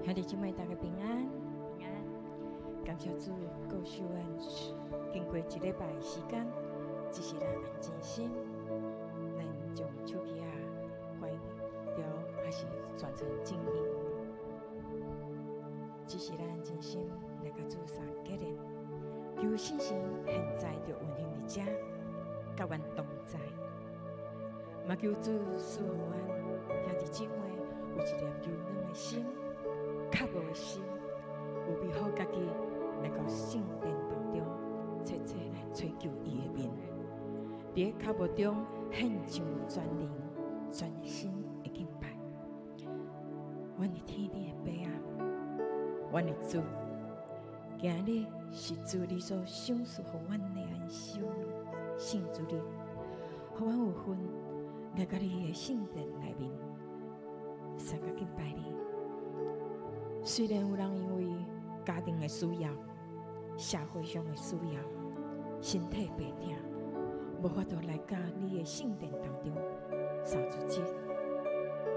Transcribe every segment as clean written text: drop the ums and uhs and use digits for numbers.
兄弟姊妹，大家平安，平安。感謝主，顧守阮經過一禮拜的時間，只是咱安靜心，咱將手機仔關掉，還是轉成靜音？只是咱安靜心來共主相結連，求聖神現在就運行佇遮，佮阮同在。嘛求主賜予阮兄弟姊妹有一粒柔軟的心、渴慕的心，預備好家己來到聖殿當中，切切來揣求伊的面。佇咧渴慕中獻上全靈、全心的敬拜。阮的天頂的父啊，阮的主，今日是主你所賞賜予阮的安息聖主日，予阮有份來到你的聖殿內面，相佮敬拜你。雖然有人因為家庭的需要、社會上的需要、身體病痛，無法度來到你的聖殿當中三主日，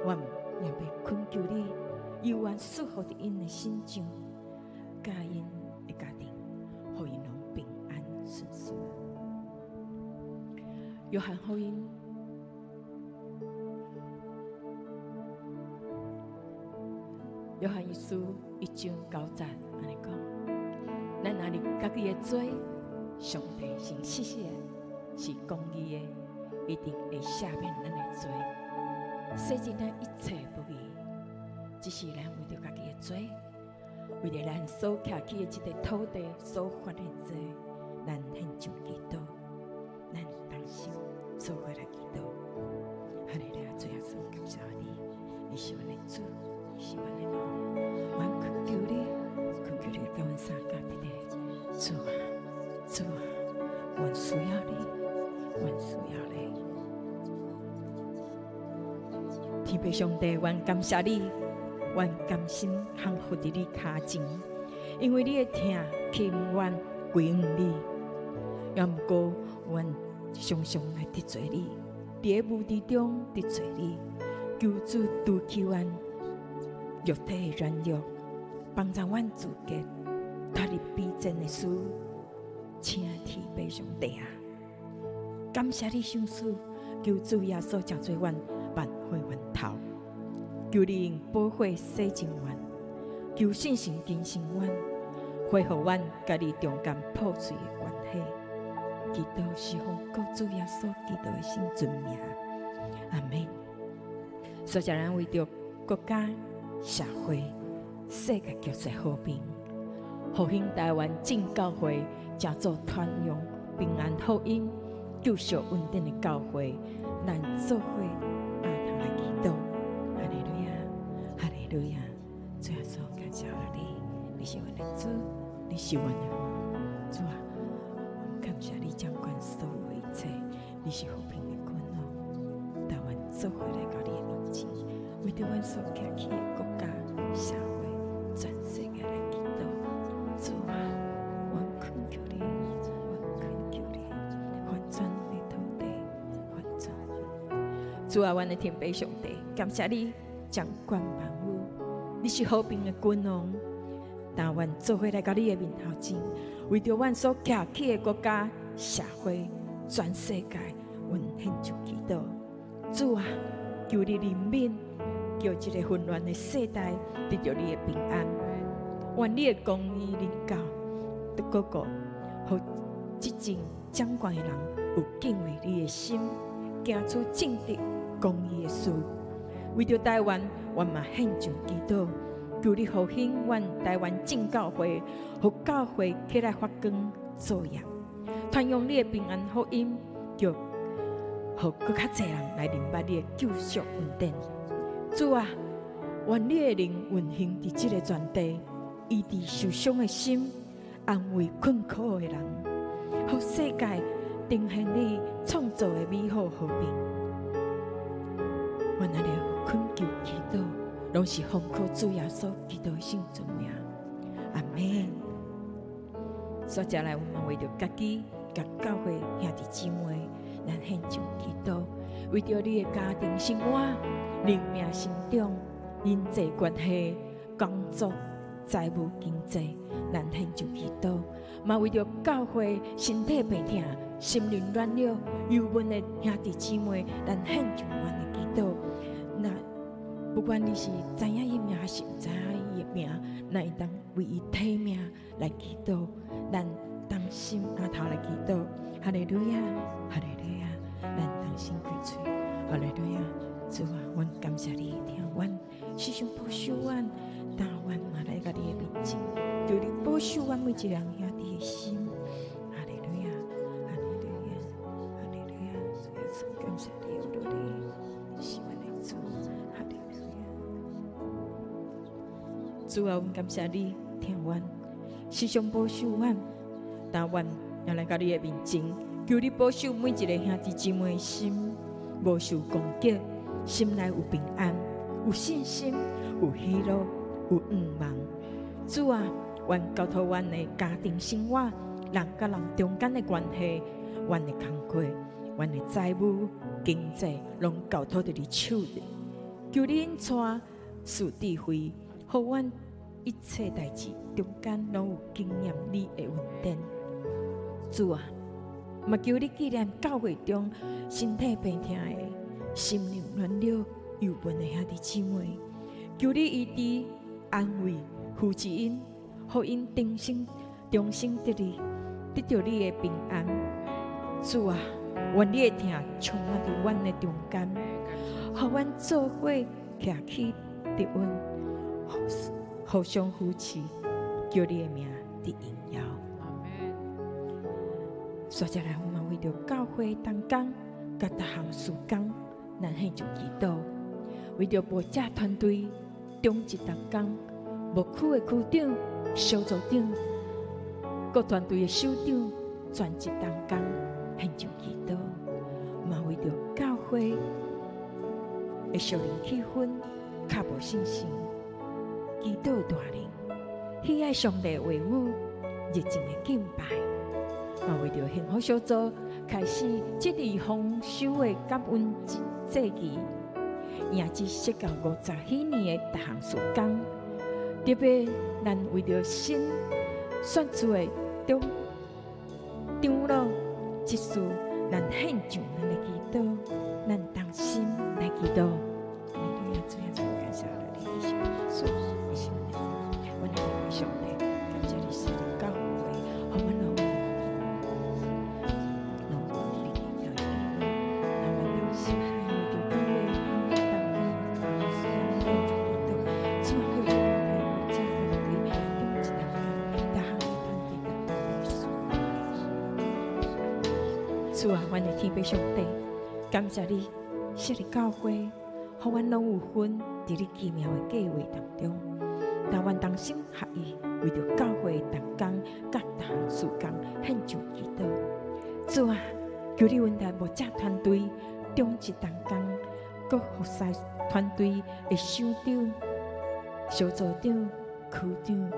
我也欲懇求你，猶原賜福佇𪜶的身上，佮𪜶的家庭，予𪜶攏平安順遂。約翰福音，約翰一書一章九節按呢講：咱若認家己的罪，上帝是信實的，是公義的，一定會赦免咱的罪，洗淨咱一切不義。只是咱為著家己的罪，為著咱所徛起的這塊土地所犯的罪，咱獻上祈禱，咱同心做伙來祈禱。哈利路亞，主耶穌，感謝你，你是阮的主，你是阮的王，阮懇求你，懇求你佮阮相佮佇咧。主啊，主啊，阮需要你，阮需要你。天父上帝，阮感謝你，阮甘心降服佇你跤前，因為你的疼吸引阮歸向你。也毋過，阮常常來得罪你，佇咧無知中得罪你，求主除去阮肉體的軟弱，幫助阮自潔，脫離卑賤的事。請天父上帝啊，感謝你賞賜，求主耶穌成做阮萬血源頭，求你用寶血洗淨阮，求聖神更新阮，恢復阮佮你中間破碎的關係。祈禱是奉告主耶穌基督的聖尊名，阿門。所以，咱為著國家、社會、世界局勢和平，復興台灣正教會，成做傳揚平安福音、救贖恩典的教會，咱做伙共同來祈禱。哈利路亞，哈利路亞！主耶穌，感謝你，你是阮的主，你是阮的王，主啊！感謝你掌管所有的一切，你是和平的君王。帶阮做伙來到你的面前，為著阮所徛起的國家、社會、全世界來祈禱。主啊，阮懇求你，阮懇求你，翻轉的土地，翻轉。主啊，阮的天父上帝，感謝你掌管萬有，你是和平的君王。但阮做伙來到你的面頭前，為著阮所徛起的國家、社會、全世界，阮獻上祈禱。主啊，求你憐憫，叫這个混亂的世代得著你的平安。願你的公義臨到，閣閣，予執政掌權的人有敬畏你的心，行出正直公義的事。為著台灣，阮嘛獻上祈禱。求你復興阮台灣正教會，予教會起來發光做業，傳揚你的平安福音，叫予閣較濟人來認捌你的救贖恩典。主啊，願你的靈運行佇這个全地，醫治受傷的心，安慰困苦的人，予世界呈現你創造的美好和平。阮按呢懇求祈禱，攏是奉靠主耶穌基督的聖尊名，阿門。接下來，阮嘛為著家己、佮教會兄弟姊妹，咱獻上祈禱，為著你的家庭生活、靈命成長、人際關係、工作、財務、經濟，咱獻上祈禱，嘛為著教會身體病痛、心靈軟弱、憂悶的兄弟姊妹，咱獻上阮的祈禱。那不管你是知影伊名，還是毋知影伊的名，咱會當為伊提名來祈禱，咱同心阿頭來祈禱。哈利路亞，哈利路亞，咱同心開喙，哈利路亞，主啊，阮感謝你聽阮，時常保守阮，帶阮嘛來到你的面前，求你保守阮每一個人兄弟的心。哈利路亞，哈利路亞，哈利路亞，主耶穌，感謝你，有你，你是阮的主，哈利路亞。主啊，阮感謝你聽阮，時常保守阮，帶阮也來到你的面前，求你保守每一個兄弟姊妹的心，無受攻擊，心內有平安，有信心，有喜樂，有盼望。主啊，阮交託阮的家庭生活，人佮人中間的關係，阮的工課，阮的財務、經濟，攏交託佇你手裡。求你引帶賜智慧，予阮一切代誌中間攏有經驗你的恩典。主啊，嘛求你紀念教會中身體病痛的、心靈軟弱、憂悶的兄弟姊妹，求你醫治、安慰、扶持𪜶，予𪜶重新、重新得力，得著你的平安。主啊，願你的疼充滿佇阮的中間，予阮做伙徛起得穩，互相扶持，叫你的名得榮耀。接下來，我們為著教會同工、佮逐項事工，咱獻上祈禱；為著牧者團隊、長執同工、牧區的區長、小組長、各團隊的首長、全職同工，獻上祈禱。嘛為著教會的屬靈氣氛較無信心，祈禱大能，喜愛上帝話語，熱情的敬拜。嘛為著幸福小組開始這個豐收的感恩祭期，迎接設教50禧年的逐項事工，特別咱為著新選出的長長老執事，咱獻上咱的祈禱，咱同心來祈禱。主耶穌，感謝你，主，你是阮的上帝，感謝你設立教會，予阮攏攏有你的教會，那阮同心為著教會主啊，求你牧者團隊，長執同工，逐項的團隊佮團隊事。主啊，阮的天父上帝，感謝你設立教會，予阮攏有份佇你奇妙的計劃當中。但阮同心合意，為著教會同工佮逐項事工獻上祈禱。主啊，求你恩待牧者團隊、長執同工、各服侍團隊的首長、小組長、區長、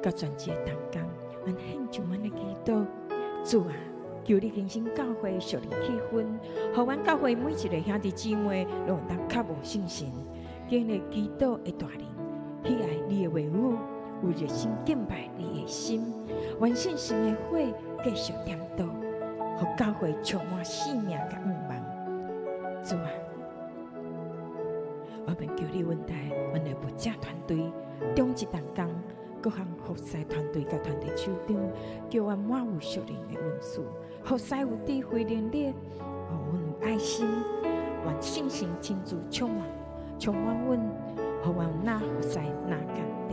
佮全職的同工，阮獻上阮的祈禱。主啊，求你更新教會屬靈氣氛，予阮教會每一個兄弟姊妹攏會當較無信心，經歷祈禱的大能，喜愛你的話語，有熱心敬拜你的心，願信心的火繼續點著，予教會充滿生命佮盼望。主啊，我們求你恩待阮的牧者團隊、長執同工、各項服侍團隊佮團隊首長，叫阮滿有屬靈的恩賜，服侍有智慧能力，予阮有愛心，願聖神親自充滿，充滿阮，予阮若服侍若簡單，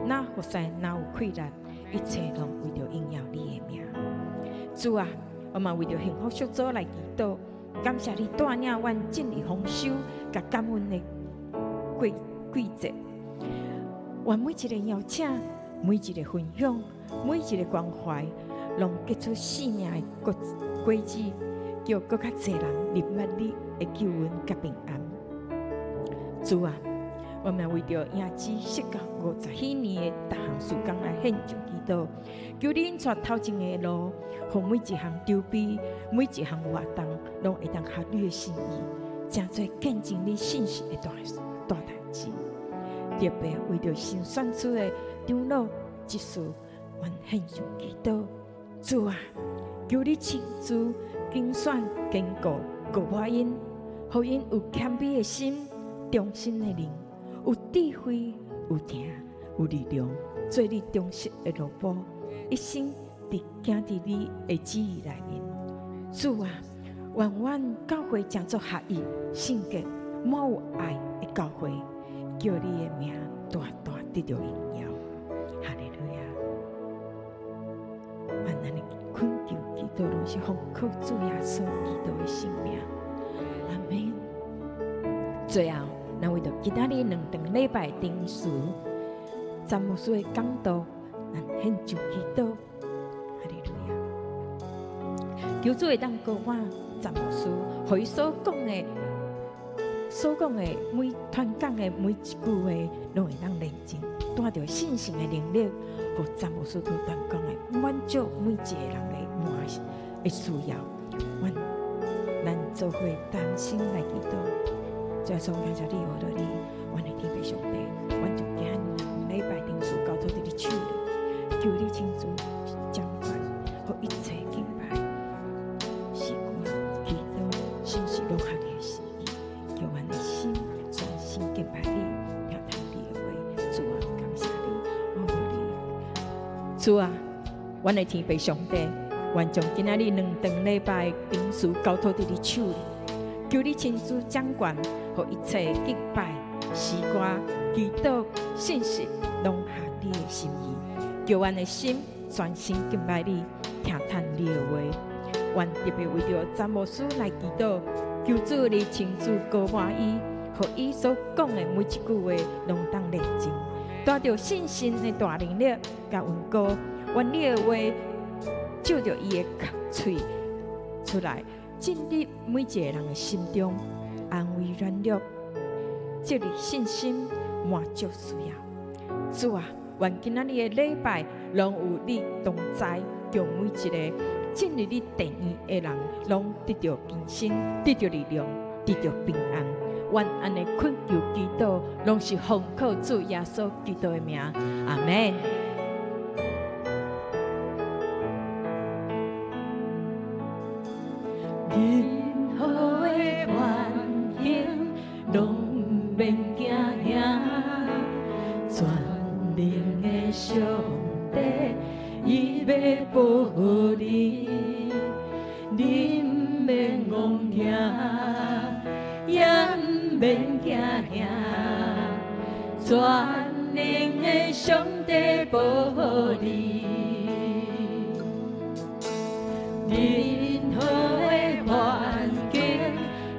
若服侍若有氣力，一切攏為著榮耀你的名。主啊，我嘛為著幸福小組來祈禱，感謝你帶領阮進入豐收佮感恩的季節。願每一個邀請，每一個分享，每一個關懷，攏結出生命的果子，叫閣較濟人認捌你的救恩佮平安。主啊，我們為著迎接設教50禧年的逐項事工來獻上祈禱，求你引帶頭前的路，予每一項籌備、每一項活動，攏會當合你的心意，成做見證你信實的大大代誌。特別為著新選出的長老執事，阮獻上祈禱。主啊，求你親自揀選堅固膏抹𪜶，予𪜶有謙卑的心、忠心的靈，有智慧、有疼、有力量，做你忠實的奴僕，一生佇行佇你的旨意內面。主啊，願阮教會成做合一、聖潔、滿有愛的教會，叫你的名大大得著榮耀。哈利路亞！願咱的懇求祈禱攏是奉靠主耶穌基督的聖名。阿門。最後，咱為著今仔日兩頓禮拜定時詹牧師的講道，咱獻上祈禱。哈利路亞！求主會當膏抹詹牧師，予伊所講的每傳講的每一句話，攏會當認真，帶著信心的能力，予詹牧師去傳講的滿足每一個人的滿的需要。阮咱做伙同心來祈禱，主耶穌感謝你，阿羅你，阮的天父上帝，阮就今日兩禮拜定時交託佇你手裡，求你親自掌管，予一切敬拜、詩歌、祈禱、信息攏合你的心意，叫阮的心專心敬拜你，聽聽你的話。主啊，感謝你，阿羅你。主啊，阮的天父上帝，阮將今仔日兩頓禮拜定時交託佇你手裡，求你親自掌管，予一切敬拜、詩歌、祈禱、信息，攏合你的心意，叫阮的心專心敬拜你，聽聽你的話。阮特別為著詹牧師來祈禱，求主你親自膏抹伊，予伊所講的每一句話，攏當認真，帶著信心的大能力佮穩固。願你的話照著伊的喙出來，進入每一個人的心中，安慰軟弱，建立信心，滿足需要。主啊，願今仔日的禮拜攏有你同在，叫每一個進入你殿院的人，攏得著更新，得著力量，得著平安。願按呢懇求祈禱，攏是奉靠主耶穌基督的名，阿門。任何的環境攏毋免驚嚇，全能的上帝伊欲保護你，你毋免戇驚，也毋免驚嚇，全能的上帝保護你。任何的環境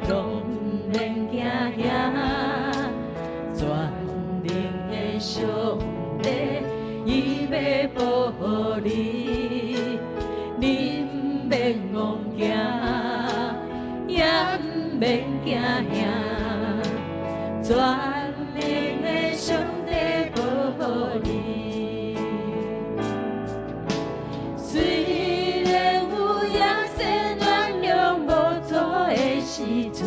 攏毋免驚嚇，全能的上帝伊欲保護你，你毋免戇驚，也毋免驚嚇，全能的上帝保護你。雖然有野生軟弱無助的時陣，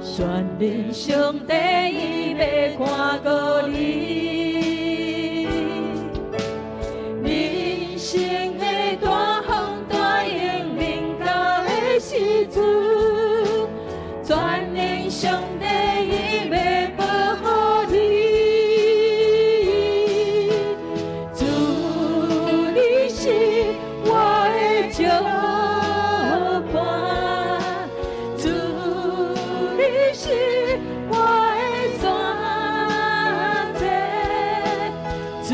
全能上帝伊欲看顧你。人生的大風大浪臨到的時陣，全能上帝伊欲保護你。主，你是我的石磐，主，你是我的山寨，主，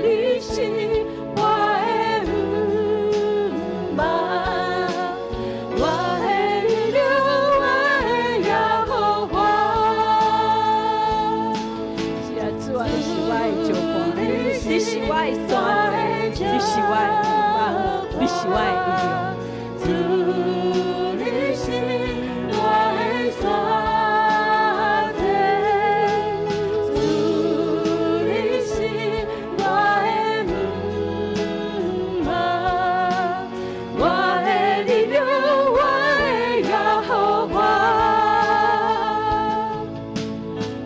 你是我的望，我的力量，我的耶和華。是啊，主啊，你是我的石磐，你是我的山寨，你是我的望，你是我的力量。主，你是我的山寨，主，你是我的望，我的力量，我的耶和華。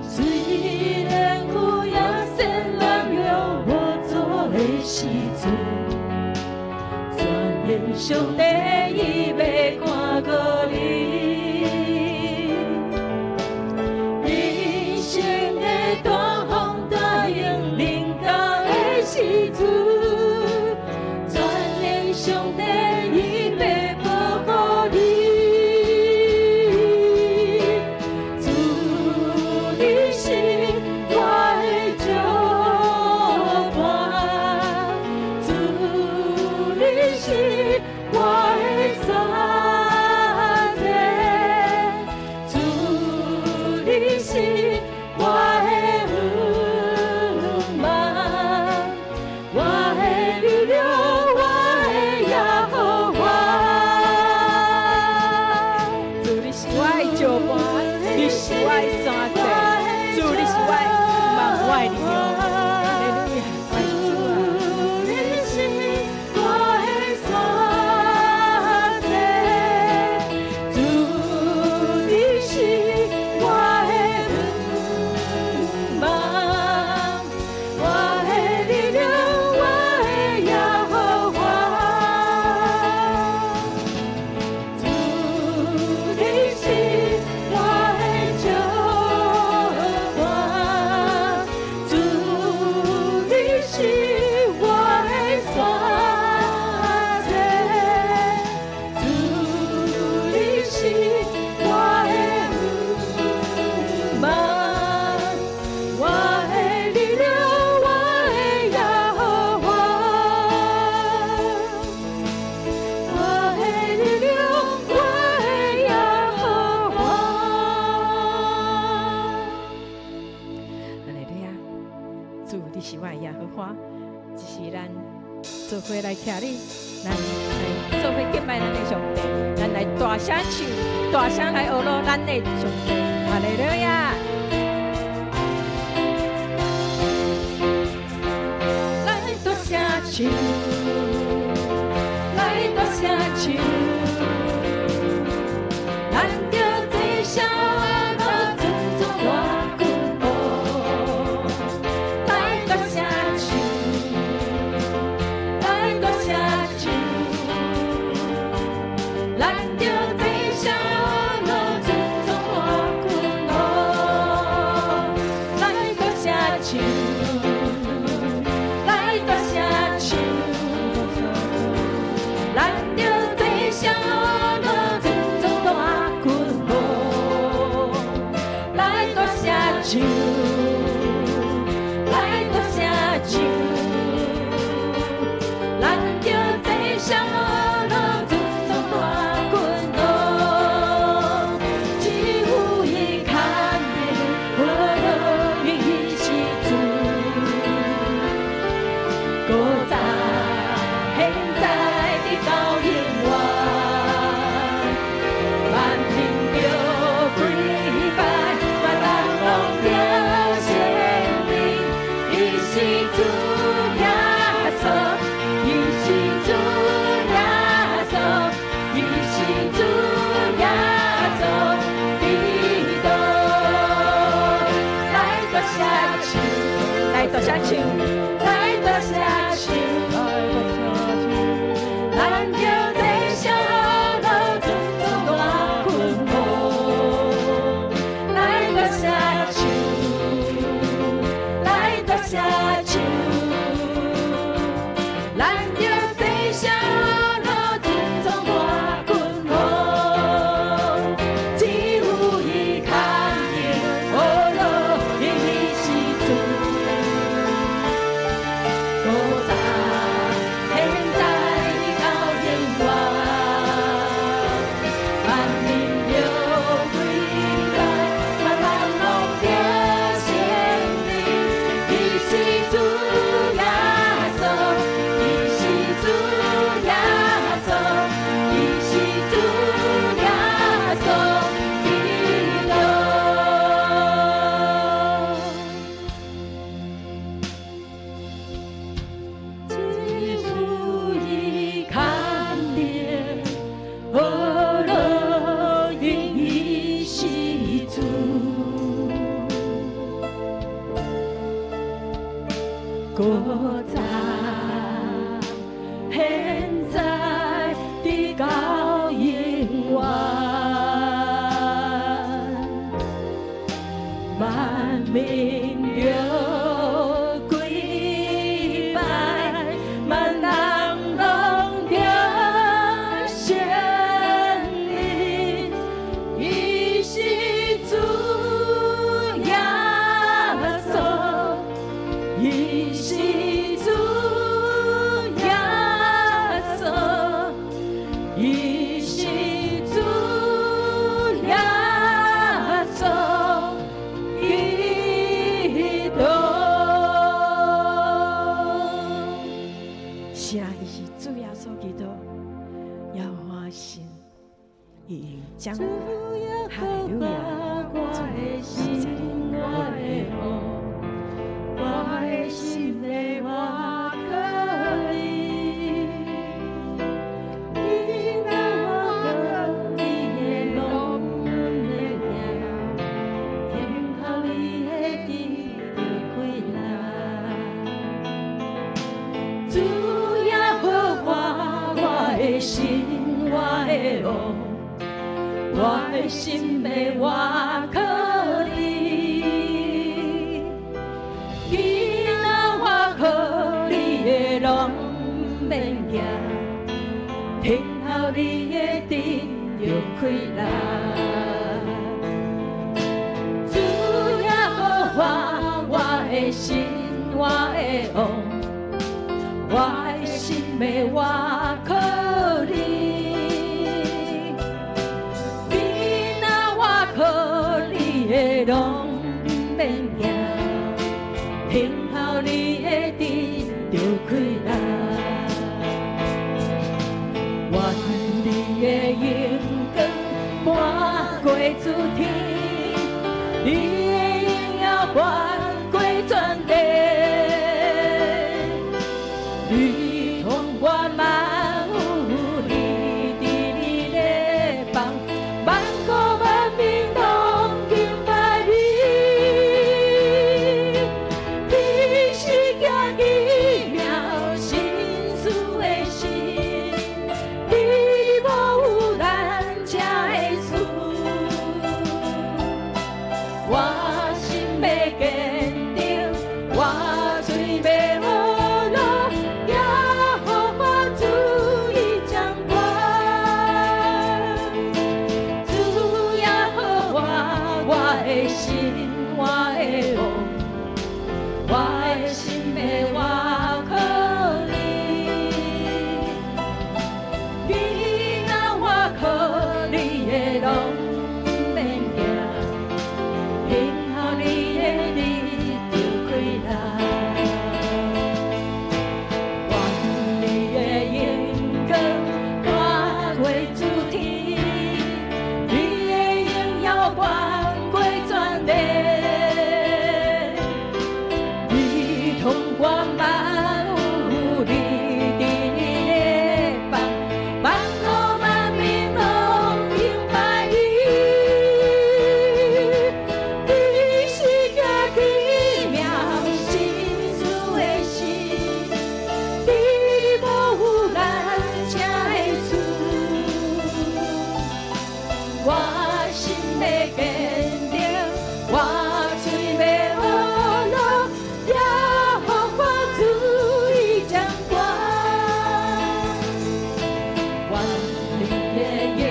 雖上帝伊欲看顧你。人生的大風大浪臨到的時陣，全能上帝伊欲保護你。主你是我的石磐，主你是我的山寨，主你是我的向望，我的力量，我的耶和華。主你是我的石磐，你是我的山寨，主你是我的望，我的力量。哈利路亞，我的主啊！你是我的山寨，主你是我的向望，我的力量，我的耶和華。主你是我的石磐，主你是我的山寨，主你是我的向望，我的力量，我的耶和華。我的力量，我的耶和華。哈利路亞，主你是我的耶和華，這是咱做伙來徛你，咱來做伙敬拜咱的上帝，咱來大聲唱，大聲來呵咾咱的上帝。哈利路亞。來大聲唱，來大聲唱，咱著齊聲樂尊崇大君王。來大聲唱，來大聲唱，咱著齊聲樂尊崇大君王。來大聲唱，來大聲唱，咱著齊聲樂尊崇大君王。來大聲唱，來大聲唱，咱著齊聲樂尊崇大君王。只有伊牽引我樂，伊是主。古早、現在，直到永遠，萬民著跪拜，萬人攏著承認，伊是主耶穌，伊是主耶穌，伊是主耶穌基督。來大聲唱，來大聲唱，來大聲唱，咱著齊聲樂尊崇大君王。來大聲唱，來大聲唱，咱著齊聲樂尊崇大君王。只有伊牽引，呵咾伊是主。伊是主耶穌基督。是啊，伊是主耶穌基督，耶和華神，伊掌管。哈利路亞，主謝謝你。我的王，我的心的倚靠你，你若倚靠你的拢毋免驚，等候你的得著氣力。主耶和華，我的神，我的王，我的心欲倚靠你，囡仔倚靠你的拢毋免惊，等候你的得著氣力。主耶和華，我的神，我的王，我的心欲倚靠你，囡仔倚靠你的拢毋免惊，等候你的得著氣力。願你的榮光滿過諸天，你的榮耀懸過全地，你統管萬有，你佇你的邦，萬國萬民攏敬拜你。你是行奇妙神事的神，你無有難成的事。我心欲堅定，我喙欲呵咾，耶和華主伊掌權。主耶和華，我的神，我的王，我的心欲倚靠你，囡仔倚靠你的拢毋免驚，等候你的得著氣力。願你的榮光滿過諸天，你的榮耀懸過全地，你統管萬有，你佇你的邦，萬國萬民攏敬拜你。你是行奇妙神事的神，你無有難成的事。我心欲堅定，我喙欲呵咾，耶和華主伊掌權。願你的榮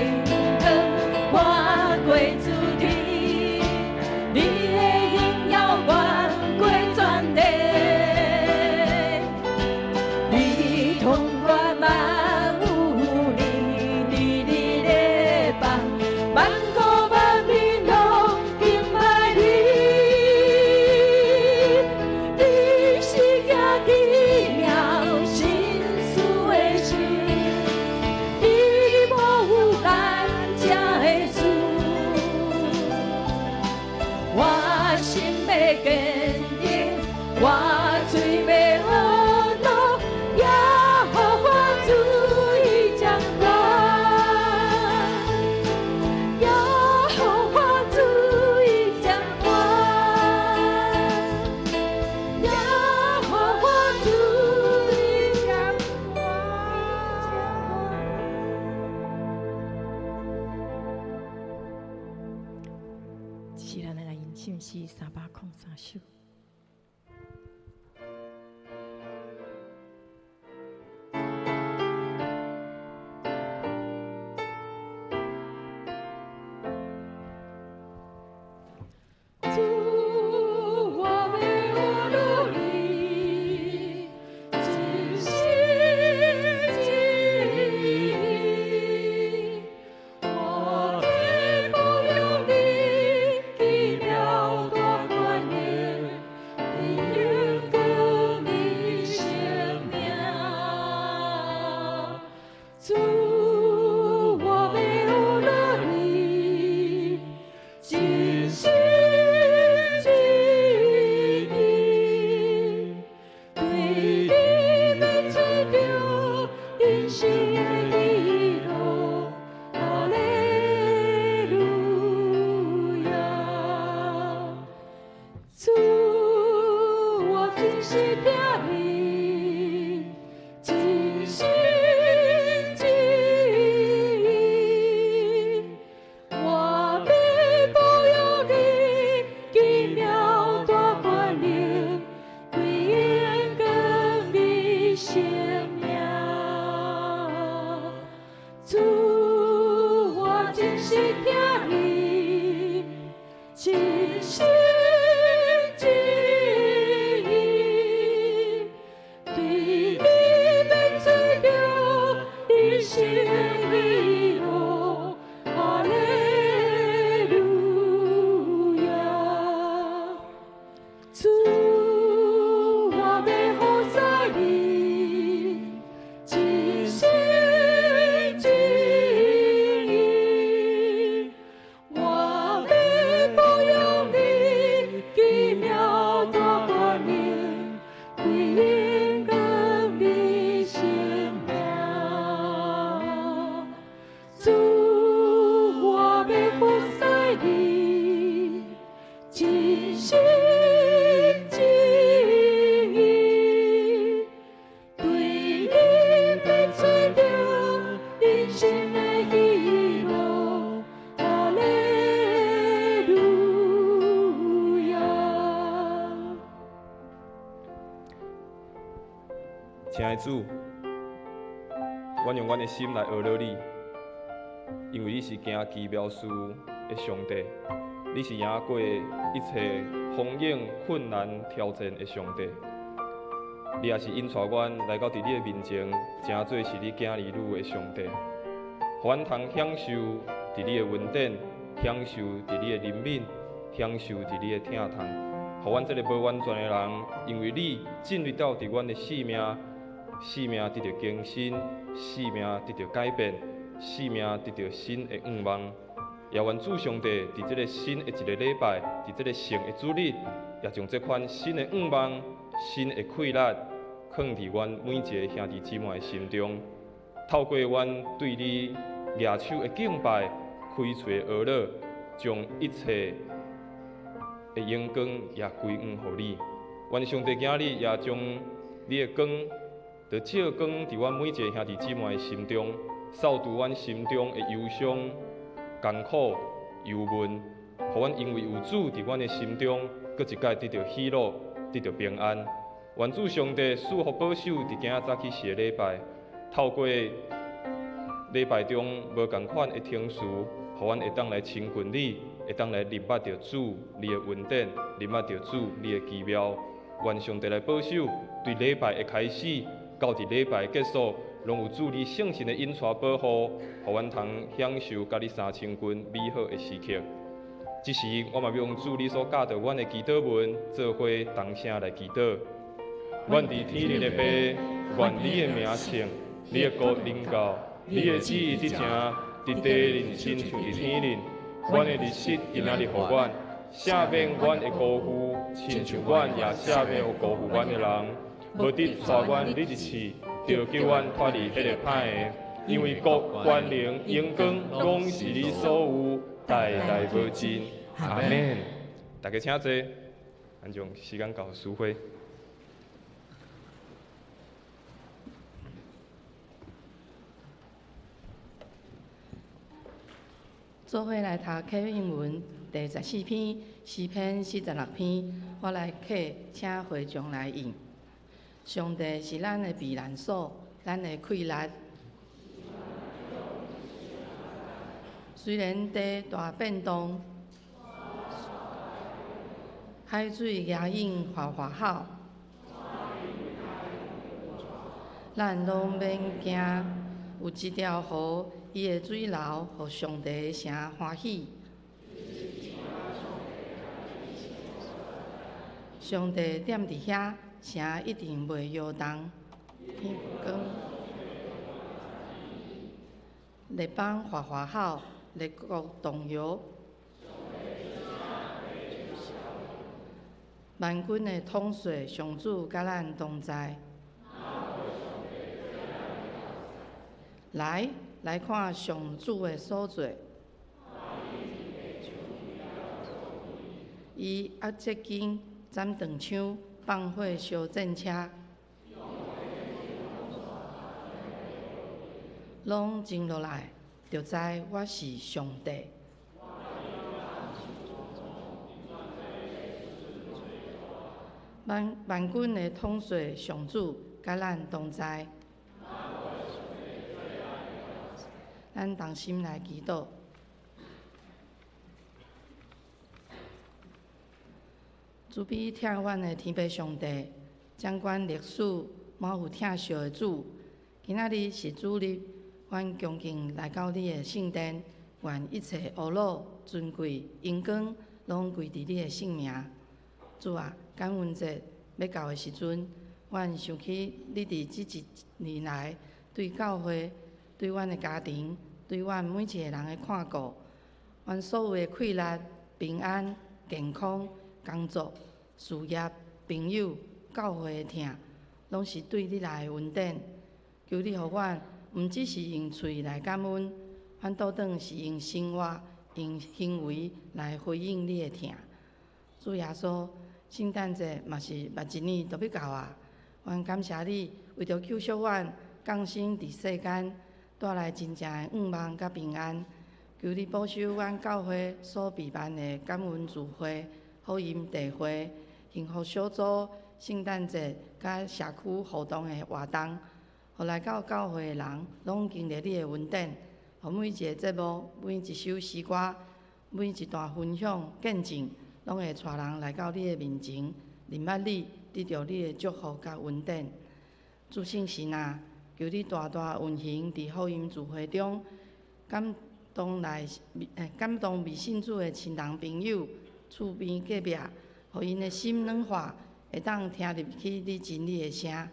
光滿過諸天，你的榮耀懸過全地，你統管萬有，你佇你的邦，萬國萬民攏敬拜你。你是行奇妙神事的神，你無有難成的事。我心欲堅定，我喙欲呵咾，耶和華主伊掌權。耶和華主伊掌權。耶和華主伊掌權。是咱來吟唱詩303首。主，我欲呵咾你，一心一意。實疼你，一心一意，對你免做著人生的喜樂，哈利路亞。主，我欲服侍你，一心一意，我欲褒揚你奇妙大權能，歸榮光你聖名。主，我欲服侍你，一心一意，對你免做著人生的喜樂，哈利路亞。親愛的主，阮用阮的心來呵咾你，因為你是行奇妙事的上帝，你是贏過一切風湧、困難、挑戰的上帝。你也是引帶阮來到佇你的面前，成做是你囝兒女的上帝，予阮通享受佇你的恩典，享受佇你的憐憫，享受佇你的疼痛。予阮這个無完全的人，因為你進入到佇阮的生命，生命得著更新，生命得著改變，生命得著新的願望。也願主上帝佇這个新的一个禮拜，佇這个聖的主日，也將這款新的願望、新的氣力，囥佇阮每一个兄弟姊妹的心中。透過阮對你舉手的敬拜、開喙的呵咾，將一切的榮光也歸予你。願上帝今日也將你的光，就照光佇阮每一个兄弟姊妹的心中，掃除阮心中的憂傷、艱苦、憂悶，予阮因為有主佇阮的心中，閣一擺得著喜樂，得著平安。願主上帝賜福保守佇今仔早起時的禮拜，透過禮拜中無仝款的程序，予阮會當來親近你，會當來認捌著主你的恩典，認捌著主你的奇妙。願上帝來保守，對禮拜的開始到佇禮拜結束，攏有主你聖神的引帶保護，予阮通享受佮你三親近美好的時刻。這時，我嘛欲用主你所教導阮的祈禱文，做伙同聲來祈禱。阮佇天頂的父，願你的名聖，你的國臨到，你的旨意得成，佇地裡親像佇天頂。阮的日食今仔日予阮，赦免阮的辜負，親像阮也赦免有辜負阮的人。無得帶阮入去試，著救阮脫離彼個歹的。因為國、權能、榮光，攏是你所有，代代無盡。阿們。大家請坐，咱將時間交予淑慧。做伙來讀啟應文第14篇，詩篇46篇，我來客，請會眾來應。上帝是咱的避難所，咱的氣力。雖然地大變動，海水壓湧嘩嘩吼，咱攏免驚。有一條河，伊的水流，予上帝的城歡喜。上帝踮佇遐，城一定袂搖動。天光，列邦嘩嘩吼，列國動搖。萬軍的統帥上主佮咱同在。來，來看上主的所作。伊壓這弓，斬斷槍，放火燒戰車，攏靜落來，就知我是上帝。萬萬軍的統帥上主佮咱同在。咱同心來祈禱。慈悲疼阮的天父上帝，掌管历史、满有疼惜的主，今仔日是主日，阮恭敬来到你的圣殿，愿一切呵咾、尊贵、荣光，拢归伫你的圣名。主啊，感恩节欲到的时阵，阮想起你伫這一年來對教會、對阮的家庭、對阮每一个人的看顧，阮所有的氣力、平安、健康、工作、事業、朋友、教會的疼，攏是對你來的恩典。求你予阮，毋只是用喙來感恩，反倒轉是用生活、用行為來回應你的疼。主耶穌，聖誕節嘛是捌一年就欲到啊！阮感謝你，為著救贖阮，降生佇世間，帶來真正的願望佮平安。求你保守阮教會所備辦的感恩聚會、福音聚會、幸福小組、聖誕節佮社區互動的活動，予來到教會的人攏經歷你的恩典，予每一个節目、每一首詩歌、每一段分享見證，攏會帶人來到你的面前，認捌你，得著你的祝福佮恩典。主聖神啊，求你大大運行佇福音聚會中，感動來感動未信主的親人朋友、厝邊隔壁，予𪜶的心軟化，會當聽入去你真理的聲。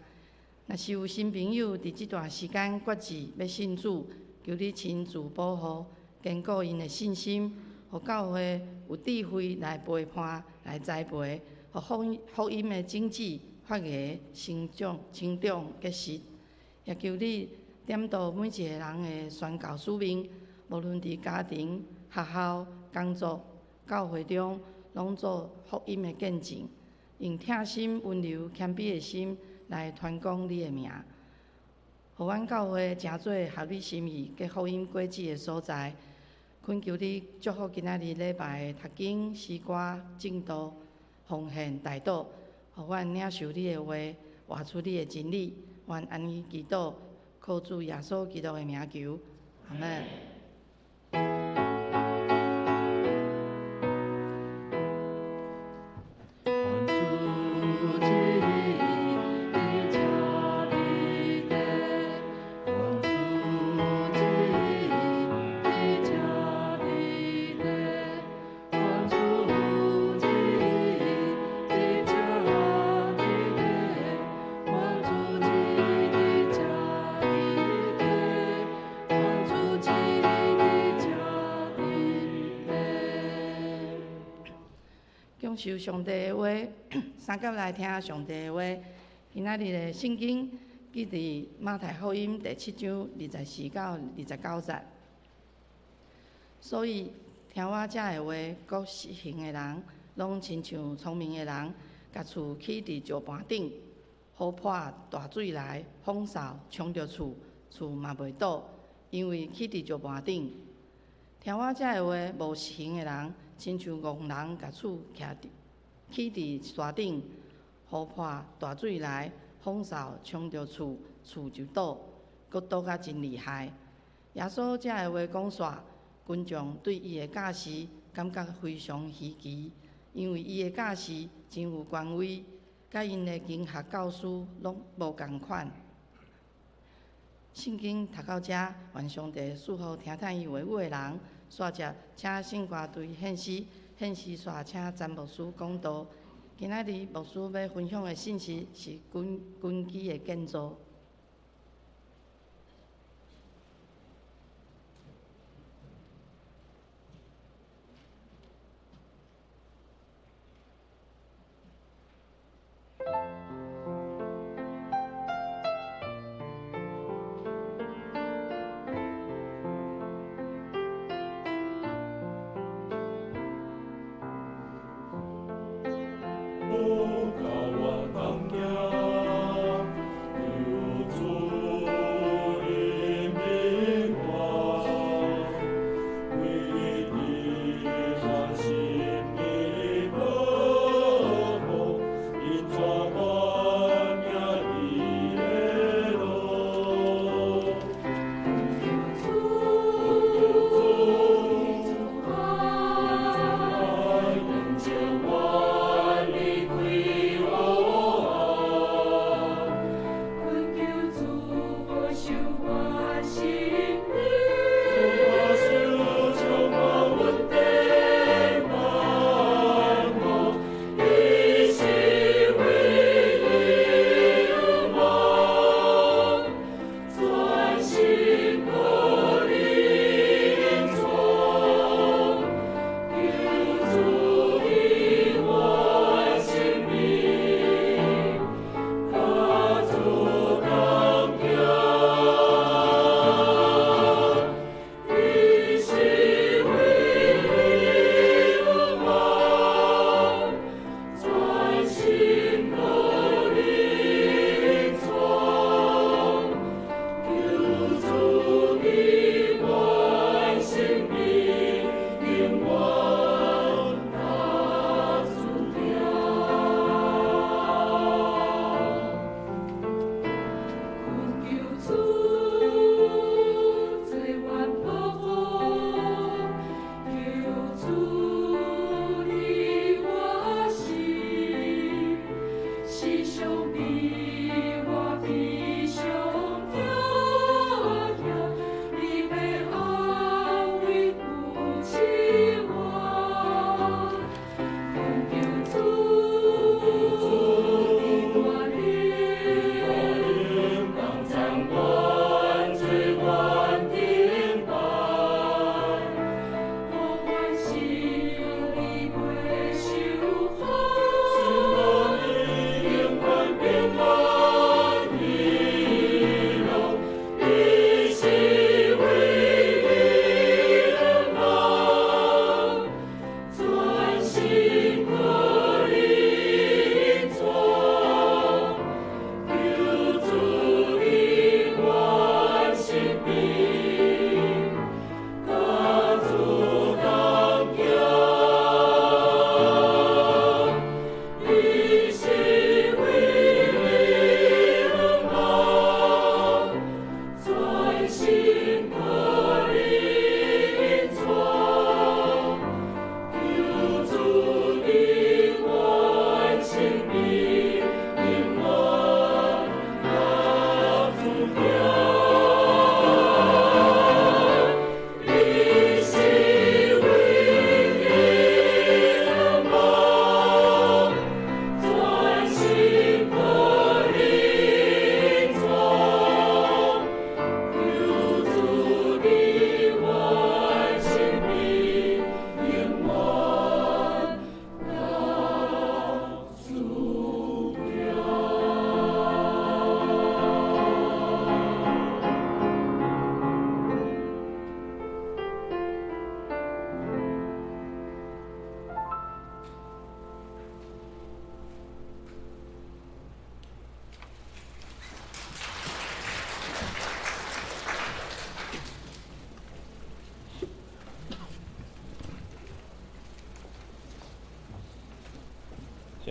若是有新朋友佇這段時間決志欲信主，求你親自保護、堅固𪜶的信心，予教會有智慧來陪伴、來栽培，予福音的種子發芽、成長、成長結實。也求你點導每一个人的宣教使命，無論佇家庭、學校、工作、教會中，攏做福音的見證，用疼心、溫柔、謙卑的心來傳講你的名，予阮教會成做合你心意、結福音果子的所在。懇求你祝福今仔日禮拜的讀經、詩歌、證道、奉獻、代禱，予阮領受你的話，活出你的真理。阮按呢祈禱，靠主耶穌基督的名求，阿們。受上帝的話，三甲來聽上帝的話。今仔日的聖經記佇馬太福音第七章24到29節。所以聽我這的話，閣實行的人，攏親像聰明的人，共厝起佇石盤頂，雨潑大水來，風掃衝著厝，厝嘛袂倒，因為起佇石盤頂。聽我這的話，無實行的人，親像戇人共厝起佇沙頂，雨潑大水來，風掃衝著厝，厝就倒，閣倒甲真厲害。耶穌這的話講煞，群眾對伊的教示感覺非常稀奇，因為伊的教示真有權威，佮𪜶的經學教師攏無仝款。聖經讀到遮，願上帝賜福聽聽伊話語的人。煞接請聖歌隊獻詩，獻詩煞請詹牧師講道。今仔日牧師欲分享的信息是根基的建造。我當行，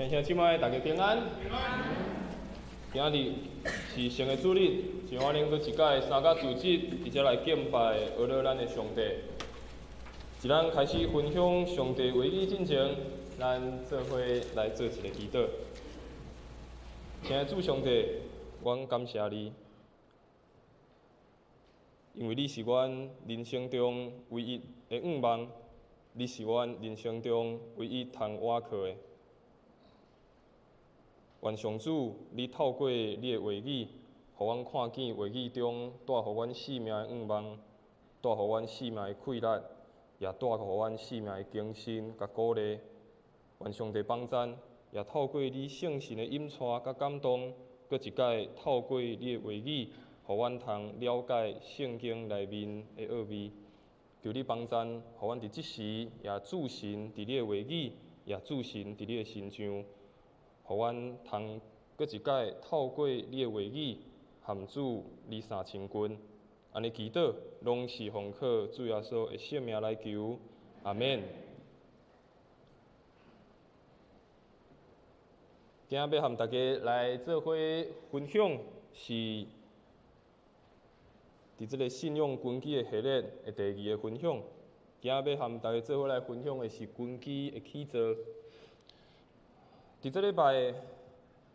兄姊妹，大家平安。今仔日是神的主日，让我恁閣一擺三加组织，伫遮來敬拜、阿羅咱的上帝。佇咱開始分享上帝話語進前，咱做伙來做一个祈禱。親愛的主上帝，阮感謝你，因為你是阮人生中唯一的願望，你是阮人生中唯一通倚靠的。願上主，你透過你的話語，予阮看見話語中帶予阮性命的願望，帶予阮性命的氣力，也帶予阮性命的更新佮鼓勵。願上帝幫贊，也透過你聖神的引帶佮感動，閣一擺透過你的話語，予阮通了解聖經內面的奧秘。求你幫贊，予阮佇這時也注神佇你的話語，也注神佇你的身上。予阮通閣一擺透過你的話語，和主你相親近。按呢祈禱，攏是奉靠主耶穌的聖名來求，阿們。今仔欲和大家來做伙分享，是佇這个信仰根基的系列的第二个分享。今仔欲和大家做伙來分享的是根基的起造。佇這禮拜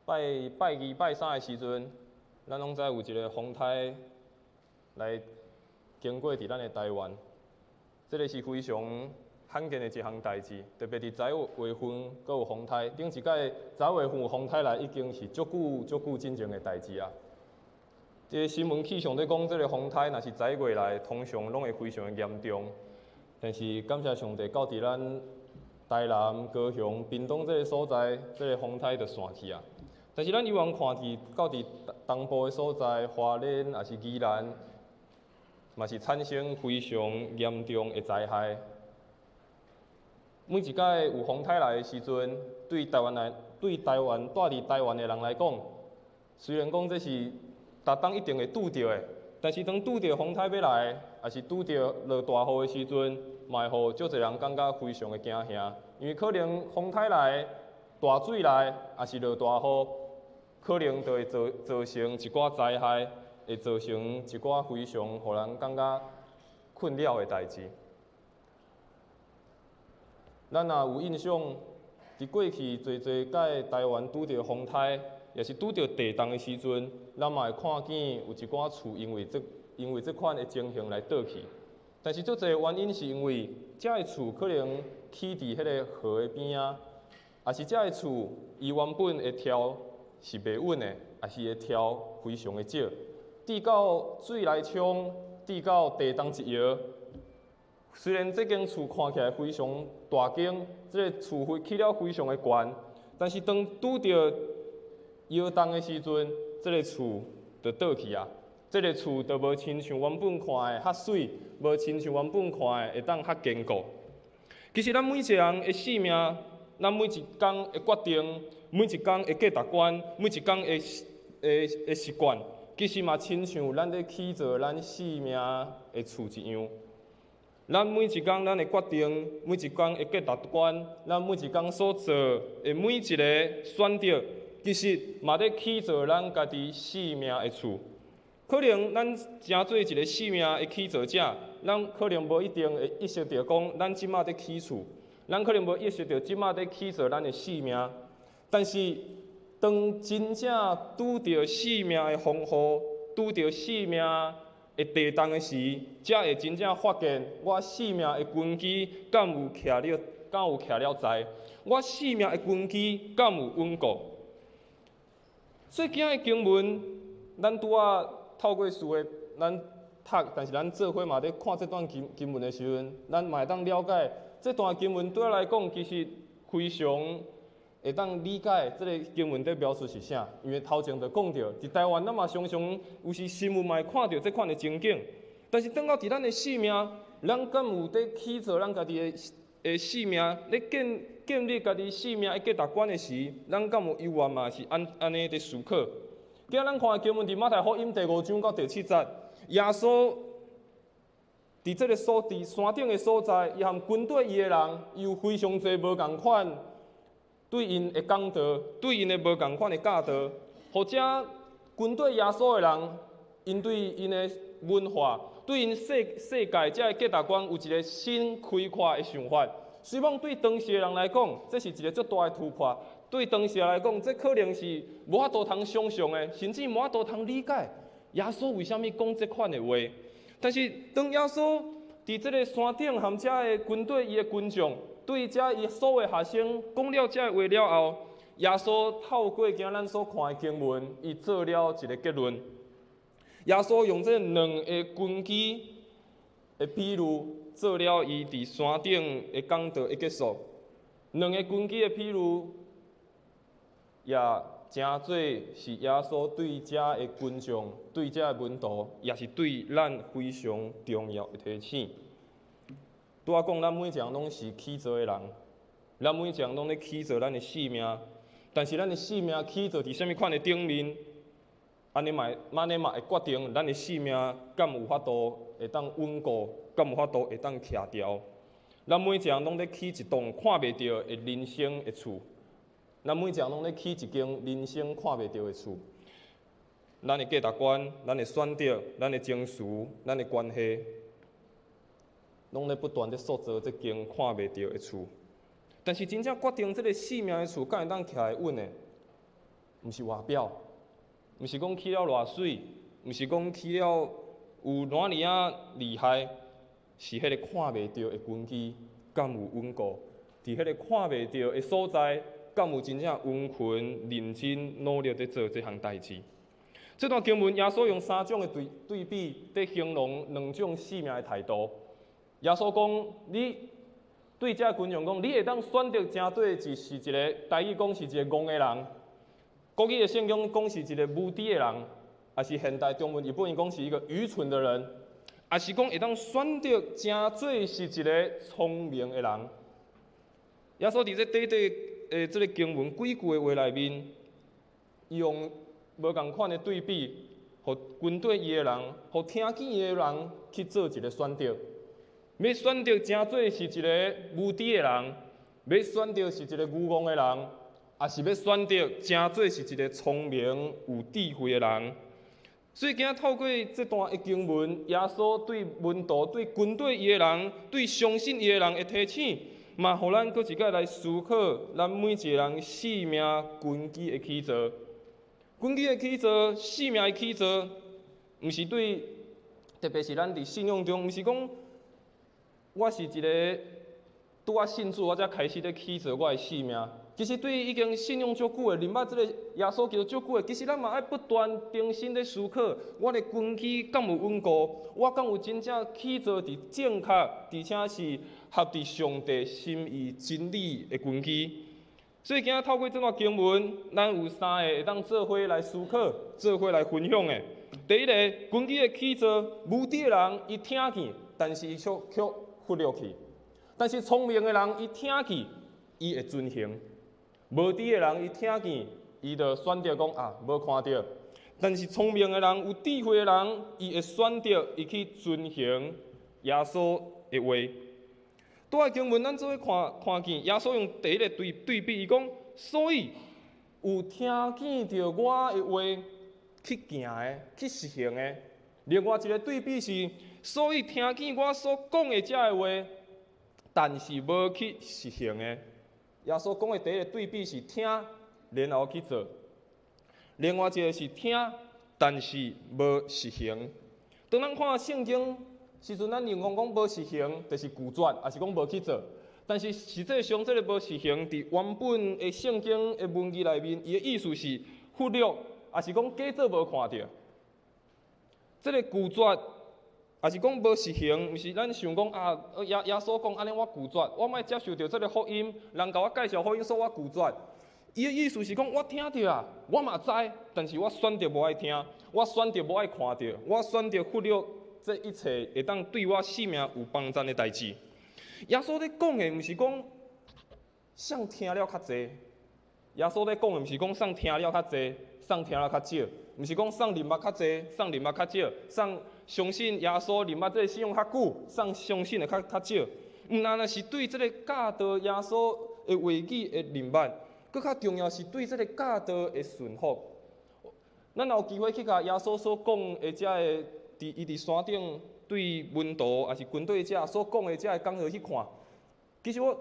拜拜二、拜三的時陣，咱攏知有一个風颱來經過佇咱的台灣，這个是非常罕見的一項代誌，特別佇10月份閣有風颱，頂一擺10月份有風颱來，已經是足久足久進前的代誌啊。這个新聞氣象咧講，這个風颱若是10月來，通常攏會非常的嚴重。但是感謝上帝，到佇咱台南、高雄、屏東這个所在，這个風颱就散去啊。但是咱猶原看佇到佇東部的所在，花蓮抑是宜蘭，嘛是產生非常嚴重的災害。每一擺有風颱來的時陣，對台灣來，對台灣住佇台灣的人來講，雖然講這是逐冬一定會拄著的，但是當拄著風颱欲來，抑是拄著落大雨的時陣，嘛會予足濟人感覺非常的驚嚇，因為可能風颱來、大水來，抑是落大雨，可能就會造成一寡災害，會造成一寡非常予人感覺困擾的代誌。咱若有印象，佇過去濟濟擺台灣拄著風颱，抑是拄著地動的時陣，咱嘛會看見有一寡厝因為這款的情形來倒去。但是足濟原因是因為這个厝可能起佇彼个河的邊仔，抑是這个厝伊原本的柱是袂穩的，抑是會柱非常的少，直到水來沖，直到地動一搖，雖然這間厝看起來非常大間，這个厝費起了非常的懸，但是當拄著搖動的時陣，這个厝就倒去啊。這个厝就無親像原本看的較媠，無親像原本看的會當較堅固。其實咱每一个人的性命，咱每一工的決定，每一工的價值觀，每一工的習慣，其實嘛親像咱咧起造咱性命的厝一樣。咱每一工咱的決定，每一工的價值觀，咱每一工所做的每一个選擇，其實嘛咧起造咱家己性命的厝。可能咱成做一个性命的起造者，咱可能無一定會意識著講，咱這馬佇起厝，咱可能無意識著這馬佇起造咱的性命。但是，當真正拄著性命的風雨，拄著性命的地動的時，才會真正發現我性命的根基敢有徛了，敢有徛了在，我性命的根基敢有穩固。所以今仔的經文，咱拄仔透過書的咱讀，但是咱做伙嘛咧看這段經文的時陣，咱嘛會當了解這段經文對我來講，其實非常會當理解這个經文佇描述是啥。因為頭前就講著，佇台灣咱嘛常常有時新聞嘛會看著這款的情景，但是轉到佇咱的性命，咱敢有佇起造咱家己的性命，咧建立家己性命的價值觀的時，咱敢有猶原嘛是按呢佇思考？今仔咱看的經文佇馬太福音第五章到第七節，耶穌佇這个所佇山頂的所在，伊和跟隨伊的人，伊有非常濟無仝款，對𪜶的講道，對𪜶的無仝款的教導，予遮跟綴耶穌的人，𪜶對𪜶的文化，對𪜶世界遮的價值觀有一個新開闊的想法。雖罔對當時的人來講，這是一個足大的突破。對當時來講，這可能是無法度通想像的，甚至無法度通理解耶穌為啥物講這款的話。但是當耶穌佇這个山頂含遮的軍隊伊的群眾，對遮伊所有學生講了遮的話了後，耶穌透過今咱所看的經文，伊做了一个結論。耶穌用這兩个根基的比喻，做了伊佇山頂的講道的結束。兩个根基的比喻，也誠做是耶穌對遮的群眾、對遮的門徒，也是對咱非常重要的提醒。拄仔講，咱每一个人攏是起造的人，咱每一個人攏咧起造咱的性命，但是咱的性命起造佇啥物款的頂面，按呢嘛會決定咱的性命敢有法度會當穩固，敢有法度會當徛牢。咱每一個人攏咧起一棟看袂著的人生的厝，咱每一個人攏咧起一間人生看袂著的厝。咱的價值觀、咱的選擇、咱的情緒、咱的關係，攏咧不斷咧塑造這間看袂著的厝。但是真正決定這个性命的厝敢會當徛會穩的，毋是外表，毋是講起了偌媠，毋是講起了有偌爾仔厲害，是彼个看袂著的根基敢有穩固？佇彼个看袂著的所在，敢有真正殷勤、認真、努力佇做這項代誌？這段經文，耶穌用三種的對比，佇形容兩種性命的態度。耶穌講：你對這群眾講，你會當選擇成做是一个台語講是一个戇的人，國語的聖經講是一个無知的人，抑是現代中文譯本伊講是一个愚蠢的人，抑是講會當選擇成做是一个聰明的人。耶穌佇這短短的這个經文幾句的話內面，伊用無仝款的對比，予跟綴伊的人，予聽見伊的人去做一个選擇。欲選擇成做是一个無知的人，欲選擇是一个愚戇的人，抑是欲選擇成做是一个聰明有智慧的人。所以今仔透過這段的經文，耶穌對門徒、對跟綴伊的人、對相信伊的人的提醒，嘛，予咱閣一擺來思考咱每一个人性命根基的起造。根基的起造，性命的起造，毋是對，特別是咱佇信仰中，毋是講我是一个拄仔信主，我才開始咧起造我的性命。其實對已經信仰足久的，認捌這个耶穌基督足久的，其實咱嘛愛不斷重新咧思考，我的根基敢有穩固？我敢有真正起造佇正確，而且是合佇上帝心意真理的根基。所以今仔透過這段經文，咱有三个會當做伙來思考、做伙來分享的。第一个，根基的起造，無知的人伊聽見，但是伊卻忽略去；但是聰明的人伊聽見，伊會遵行。無知的人伊聽見，伊就選擇講啊，無看著。但是聰明的人、有智慧的人，伊會選擇伊去遵行耶穌的話。拄仔經文，咱做伙看見耶穌用第一个對比，伊講：所以有聽見著我的話去行的、去實行的。另外一个對比是，所以聽見我所講的這个話，但是無去實行的。耶穌講的第一个對比是聽，然後去做；另外一个是聽，但是無實行。當咱看聖經時陣，咱認為講無實行，就是拒絕，抑是講無去做。但是實際上，這个無實行，佇原本的聖經的文字內面，伊的意思是忽略，抑是講假做無看著。這个拒絕，抑是講無實行，毋是咱想講啊，耶穌講按呢，我拒絕，我莫接受著這个福音，人共我介紹福音，所以我拒絕。伊的意思是講，我聽著啊，我嘛知，但是我選擇無愛聽，我選擇無愛看著，我選擇忽略這一切會當對我性命有幫助的代誌。耶穌咧講的，毋是講誰聽了較濟，耶穌咧講的，毋是講誰聽了較濟，誰聽了較少，毋是講誰認捌較濟，誰認捌較少，誰相信耶穌認捌這个信仰較久，誰相信的較少，毋但若是對這个教導耶穌的話語的認捌，閣較重要是對這个教導的順服。咱若有機會去共耶穌所講的遮个，佇伊佇山頂對門徒抑是軍隊者所講的遮个講道去看，其實我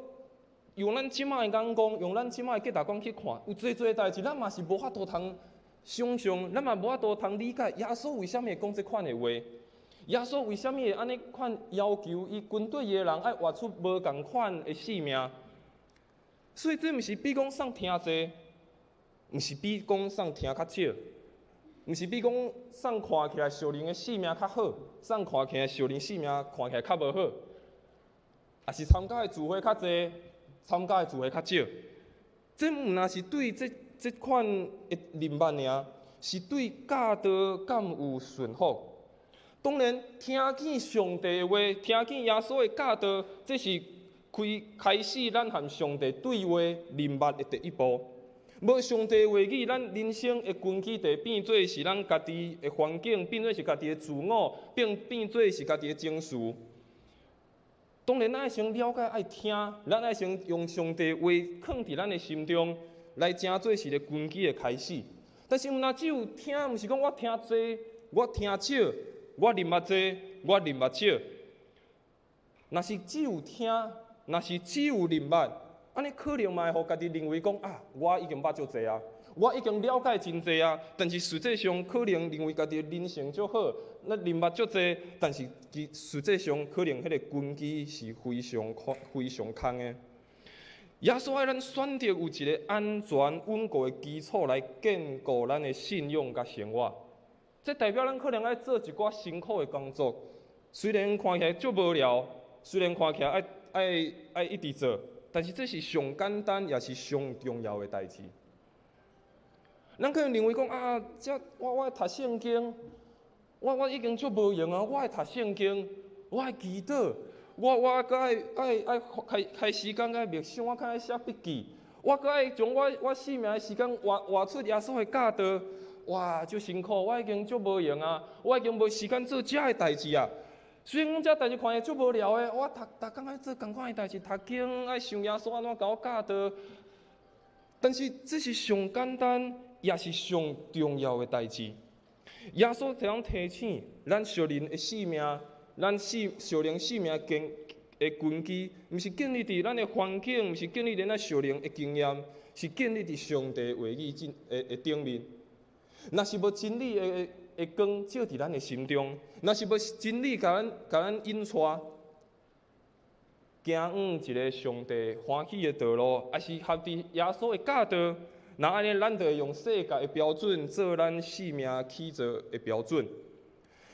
用咱這擺的眼光，用咱這擺的價值觀去看，有濟濟代誌，咱嘛是無法度通想像，咱嘛無法度通理解耶穌為啥物會講這款的話。耶穌為啥物會按呢款要求伊軍隊的人愛活出無仝款的生命？所以這毋是比講啥聽濟，毋是比講啥聽較少，毋是比講啥看起來屬靈的生命較好，啥看起來屬靈生命看起來較無好，抑是參加的聚會較濟，參加的聚會較少。這毋但是對這這款的認捌爾，是對教導敢有順服。當然，聽見上帝的話，聽見耶穌的教導，這是開開始咱和上帝對話認捌的第一步。無上帝話語，咱人生的根基就會變做是咱家己的環境，變做是家己的自我，變變做是家己的情緒。當然，咱愛先了解，愛聽，咱愛先用上帝話囥佇咱的心中，來成做是一个根基的開始。但是，毋若只有聽，毋是講我聽濟，我聽少，我認捌濟，我認捌少。若是只有聽，若是只有認捌，按呢可能嘛會予家己認為講啊，我已經捌足濟啊，我已經了解真濟啊。但是實際上可能認為家己的靈性足好，咱認捌足濟，但是其實際上可能彼个根基是非常空、非常空的。耶穌愛咱選擇有一个安全穩固的基礎來建構咱的信仰佮生活。這代表咱可能愛做一寡辛苦的工作，雖然看起來足無聊，雖然看起來愛愛愛一直做，但是這是上簡單也是上重要的代誌。咱可能認為講啊，這我我愛讀聖經，我我已經足無閒啊，我愛讀聖經，我愛祈禱，我我閣愛愛愛開開時間愛默想，我較愛寫筆記，我閣愛將我我生命的時間活活出耶穌的教導。哇，足辛苦，我已經足無閒啊，我已經無時間做這个代誌啊。雖然講這代誌看起來足無聊的，我逐逐工愛做仝款的代誌，讀經愛想耶穌按怎共我教導。但是這是上簡單，也是上重要的代誌。耶穌這樣提醒咱屬靈的生命，咱屬屬靈生命根的根基，毋是建立佇咱的環境，毋是建立佇咱屬靈的經驗，是建立佇上帝話語頂的的頂面。若是無真理的的光照佇咱的心中，若是無真理共咱共咱引帶，行往一个上帝歡喜的道路，抑是合佇耶穌的教導，若按呢，咱就會用世界的標準做咱生命起造的標準。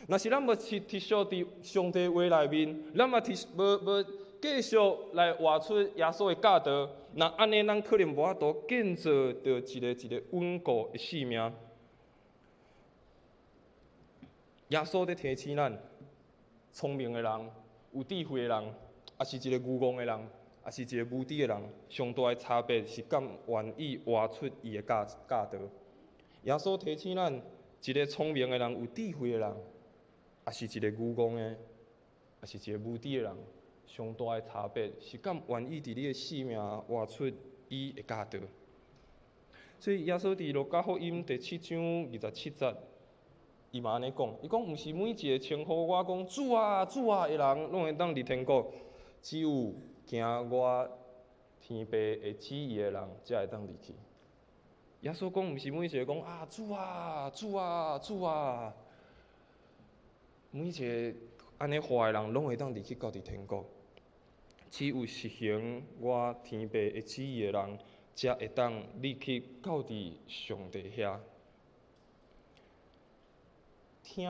若是咱無持持續佇上帝話內面，咱嘛持無無繼續來活出耶穌的教導，若按呢，咱可能無法度建造著一个一个穩固的生命。耶穌佇提醒咱，聰明的人、有智慧的人，抑是一个愚戇的人，抑是一个無知的人，上大的差別是敢願意活出伊的教教導。耶穌提醒咱，一个聰明的人、有智慧的人，抑是一个愚戇的，抑是一个無知的人，上大的差別是敢願意佇你的生命活出伊的教導。所以耶穌佇路加福音第七章二十七節，伊嘛按呢講，伊講毋是每一个稱呼我講主啊主啊的人，攏會當入天國，只有行我天父的旨意的人，才會當入去。耶穌講，毋是每一个講啊主啊主啊主啊，每一个按呢話的人，攏會當入去到佇天國。只有實行我天父的旨意的人，才會當入去到佇上帝遐。聽，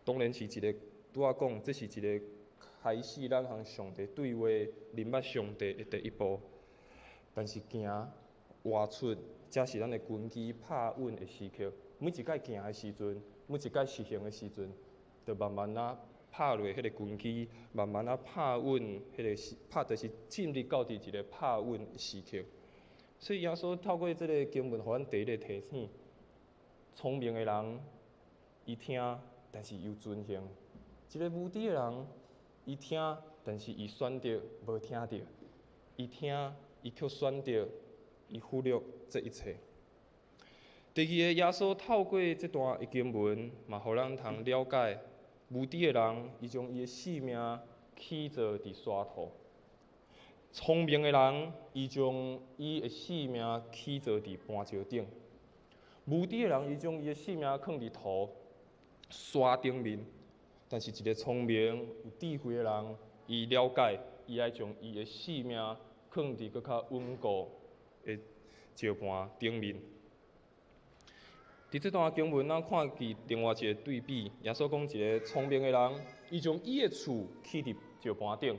當然是一个拄仔講，這是一个開始咱和上帝對話、認捌上帝的第一步。但是行活出，才是咱的根基拍穩的時刻。每一擺行的時陣，每一擺實行的時陣，就慢慢仔拍落彼个根基，慢慢仔拍穩彼个時，拍就是進入到佇一个拍穩的時刻。所以耶穌透過這个經文，予咱第一个提醒：聰明的人，伊聽，但是伊有遵行；一个無知的人，伊聽，但是伊選擇無聽著；伊聽，伊卻選擇伊忽略這一切。第二个，耶穌透過這段的經文，嘛，予咱通了解，無知的人，伊將伊的性命起造佇沙塗；聰明的人，伊將伊的性命起造佇磐石頂。無知的人，伊將伊的性命囥佇塗沙頂面，但是一个聰明有智慧的人，伊了解，伊愛將伊的性命囥佇閣較穩固的石盤頂面。佇這段經文，咱看見另外一个對比。耶穌講一个聰明的人，伊將伊的厝起佇石盤頂，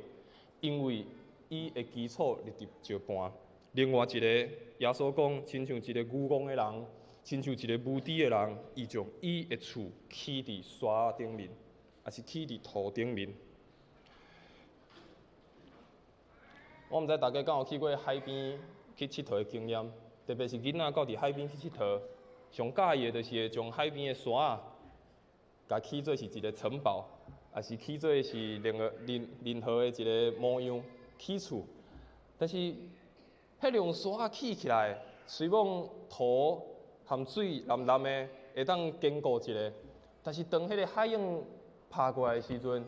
因為伊的基礎立佇石盤。另外一个，耶穌講，親像一个愚戇的人，親像一个無知的人，伊將伊的厝起佇沙頂面，抑是起佇塗頂面。我毋知大家敢有去過海邊去𨑨迌的經驗，特別是囡仔到佇海邊去𨑨迌。上佮意的就是會將海邊的沙仔，共起做是一个城堡，抑是起做是任何任任何的一个模樣起厝。但是，彼用沙仔起起來，雖講塗含水澹澹的，會當堅固一下，但是當彼个海湧拍過來的時陣，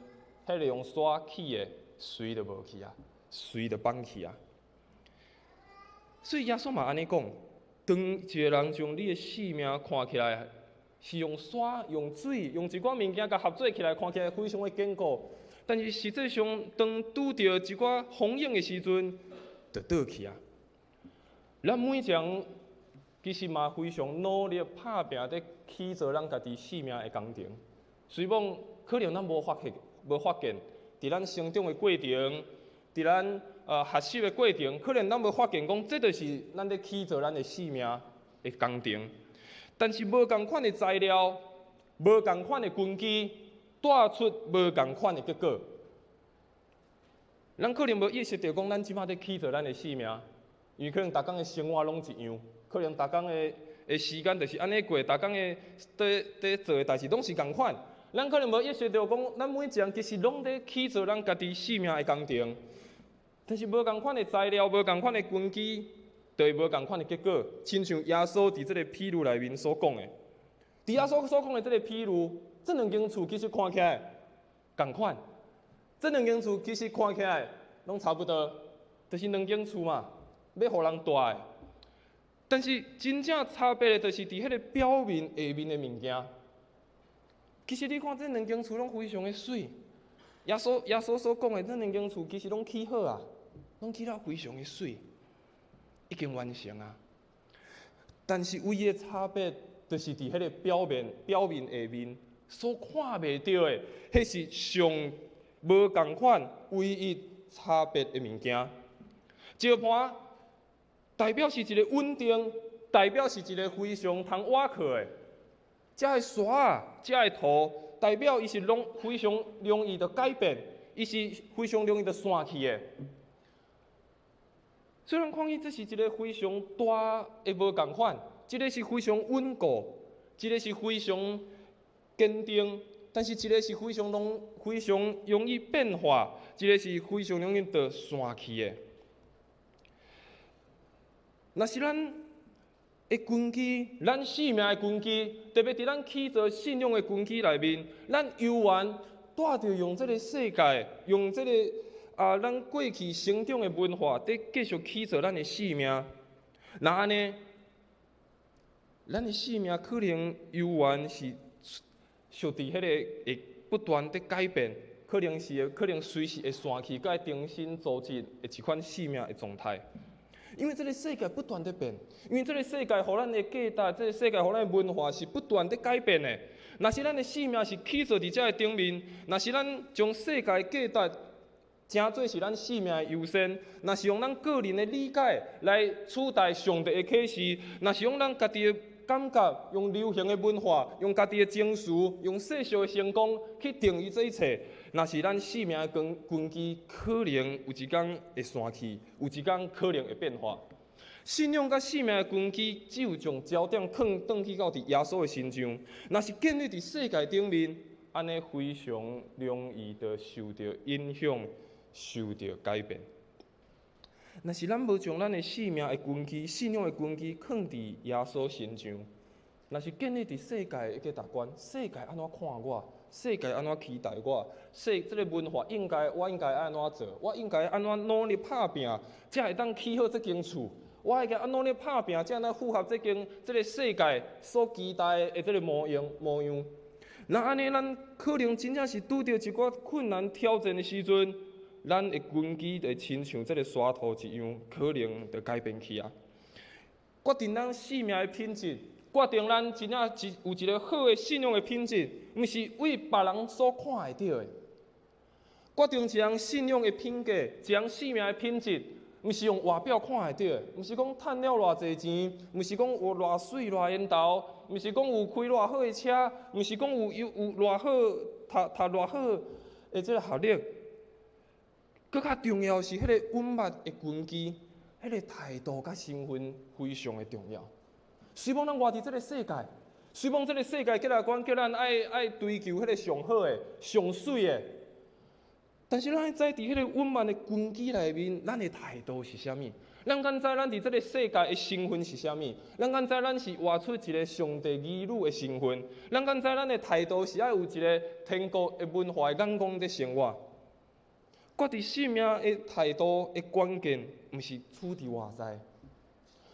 彼个用沙起的，隨就無去啊，隨就放去啊。所以耶穌嘛按呢講。當一个人將你的性命看起來是用沙、用水、用一寡物件共合做起來，看起來非常的堅固，但是實際上當拄著一寡風湧的時陣，就倒去啊。咱每一个人其實嘛非常努力拍拚佇起造咱家己性命的工程，雖罔可能咱無發現、無發現，佇咱成長的過程，佇咱學習的過程，可能咱無發現講，這就是咱咧起造咱的性命的工程。但是無仝款的材料，無仝款的根基，帶出無仝款的結果。咱可能無意識著講，咱這擺咧起造咱的性命，因為可能逐工的生活攏一樣，可能逐工的的時間就是按呢過，逐工的佇佇做的代誌攏是仝款。咱可能無意識著講，咱每一個人其實攏咧起造咱家己性命的工程。但是無仝款的材料，無仝款的根基，就會無仝款的結果。親像耶穌佇這个譬喻內面所講的，佇耶穌所講的這个譬喻，這兩間厝其實看起來仝款，這兩間厝其實看起來攏差不多，就是兩間厝嘛，欲予人蹛的。但是真正差別的，就是佇彼个表面下面的物件。其實你看這兩間厝攏非常的媠，耶穌所講的這兩間厝其實攏起好啊。攏起了非常的媠，已經完成啊。但是唯一的差別，就是佇彼个表面下面所看袂著的，彼是上無仝款唯一差別的物件。石盤代表是一个穩定，代表是一个非常通倚靠的。這个沙，這个塗，代表伊是攏非常容易就改變，伊是非常容易就散去的。雖然看見這是一个非常大的無仝款，這个是非常穩固，這个是非常堅定，但是這个是非常容非常容易變化，這个是非常容易就散去的。若是咱的根基，咱性命的根基，特別佇咱起造信仰的根基內面，咱猶原帶著用這个世界，用這个啊，咱過去成長的文化，佇繼續起造咱的性命。若按呢，咱的性命可能猶原是屬佇彼个會不斷佇改變，可能是可能隨時會散去，閣愛重新組織的一款性命的狀態。因為這个世界不斷佇變，因為這个世界予咱的價值，這个世界予咱的文化是不斷佇改變的。若是咱的性命是起造佇這个頂面，若是咱將世界價值成做是咱性命的優先，若是用咱個人的理解來取代上帝的啟示，若是用咱家己的感覺、用流行的文化、用家己的情緒、用世俗的成功去定義這一切，若是咱性命的根基，可能有一工會散去，有一工可能會變化。信仰佮性命的根基，只有將焦點囥轉去到佇耶穌的身上。若是建立佇世界頂面，按呢非常容易就受著影響，受著改變。若是咱無將咱的生命的根基、信仰的根基囥佇耶穌身上，若是建立佇世界的價值觀，世界按怎看我，世界按怎期待我，世這个文化應該我應該按怎做，我應該按怎努力拍拚，才會當起好這間厝。我應該按努力拍拚，才會符合這間這个世界所期待的這个模樣模樣。那按呢，咱可能真正是拄著一寡困難挑戰的時陣，咱的根基會親像這个沙土一樣，可能就改變去啊。決定咱生命的品質，決定咱真正是有一个好的信仰的品質，毋是為別人所看會著的。決定一人信仰的品格，一人生命的品質，毋是用外表看會著的，毋是講趁了偌濟錢，毋是講有偌媠偌緣投，毋是講有開偌好的車，毋是講有有偌好讀讀偌好的這个學歷。閣較重要是彼个穩密的根基，彼个態度佮身份非常的重要。雖罔咱活佇這个世界，雖罔這个世界價值觀叫咱愛愛追求彼个上好的、上媠的，但是咱愛知佇彼个穩密的根基內面，咱的態度是啥物？咱敢知咱佇這个世界的身份是啥物？咱敢知咱是活出一个上帝兒女的身份？咱敢知咱的態度是愛有一个天國的文化的眼光佇生活？決定生命的態度的關鍵，毋是處佇外在，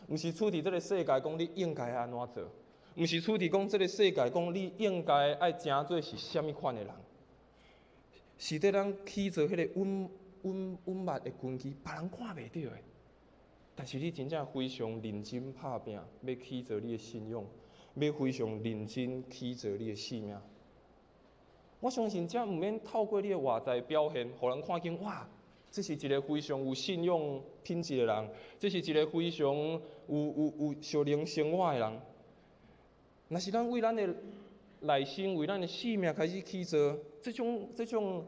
毋是處佇這个世界講你應該按怎做，毋是處佇講這个世界講你應該愛成做是啥物款的人，是佇咱起做彼个穩穩穩密的根基，別人看袂著的。但是你真正非常認真拍拚，欲起造你的信仰，欲非常認真起造你的生命。我相信這毋免透過你的外在表現，予人看見哇，這是一个非常有信仰品質的人，這是一个非常有有有屬靈生活的人。若是咱為咱的內心、為咱的生命開始起造，這種這種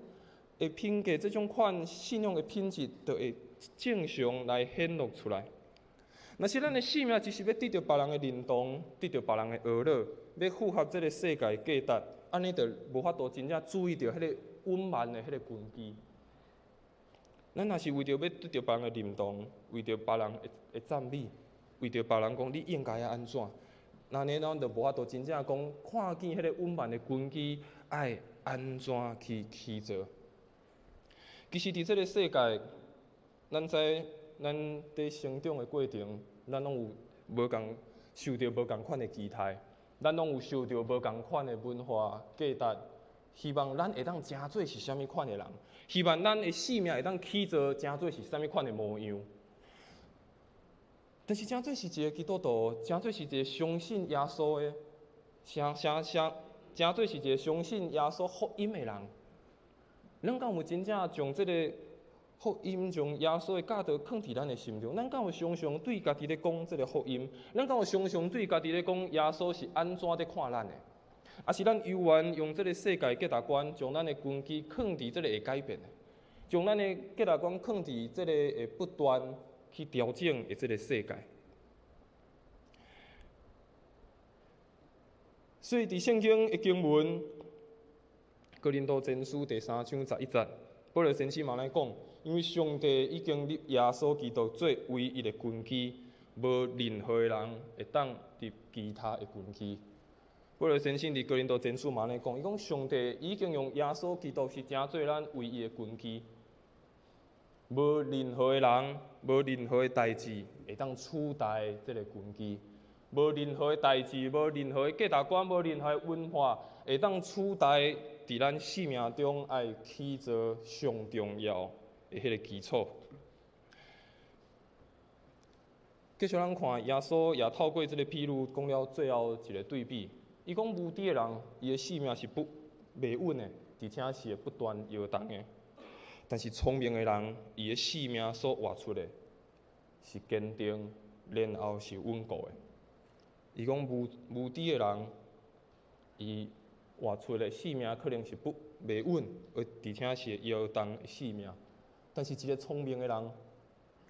的品格、這種款信仰的品質，就會正常來顯露出來。若是咱的生命只是欲得著別人的認同，得著別人的學樂，欲符合這个世界價值，按呢就無法度真正注意著彼个穩慢的彼个根基。咱若是為著欲得著別人的認同，為著別人的的讚美，為著別人講你應該愛按怎，按呢咱就無法度真正講看見彼个穩慢的根基愛按怎去起造。其實佇這个世界，咱知咱佇成長的過程，咱攏有無仝受著無仝款的期待，咱攏有受著無仝款的文化價值，希望咱會當成做是啥物款的人，希望咱的生命會當起造成做是啥物款的模樣。但是成做是一个基督徒，成做是一个相信耶穌的，啥啥啥，成做是一个相信耶穌福音的人，咱敢有真正將這个福音，將耶穌的教導囥佇咱的心中？咱敢有常常對家己咧講這个福音？咱敢有常常對家己咧講耶穌是按怎佇看咱的？抑是咱猶原用這个世界價值觀，將咱的根基囥佇這个會改變的，將咱的價值觀囥佇這个會不斷去調整的這个世界。所以佇聖經的經文，哥林多前書第三章十一節，保羅先生嘛來講，因為上帝已經立耶穌基督做唯一的根基，無任何的人會當立其他的根基。保羅先生佇哥林多前書嘛按呢講，伊講上帝已經用耶穌基督是成做咱唯一的根基，無任何的人，無任何的代誌會當取代這个根基，無任何的代誌，無任何的價值觀，無任何的文化會當取代佇咱生命中愛起造上重要的彼个基礎。繼續咱看耶穌也透過這个譬喻講了最後一个對比。伊講無知的人，伊的生命是不袂穩的，而且是會不斷搖動的。但是聰明的人，伊的生命所活出的是堅定，然後是穩固的。伊講無無知的人，伊活出的生命可能是不袂穩，而且是會搖動的生命。但是一个聰明的人，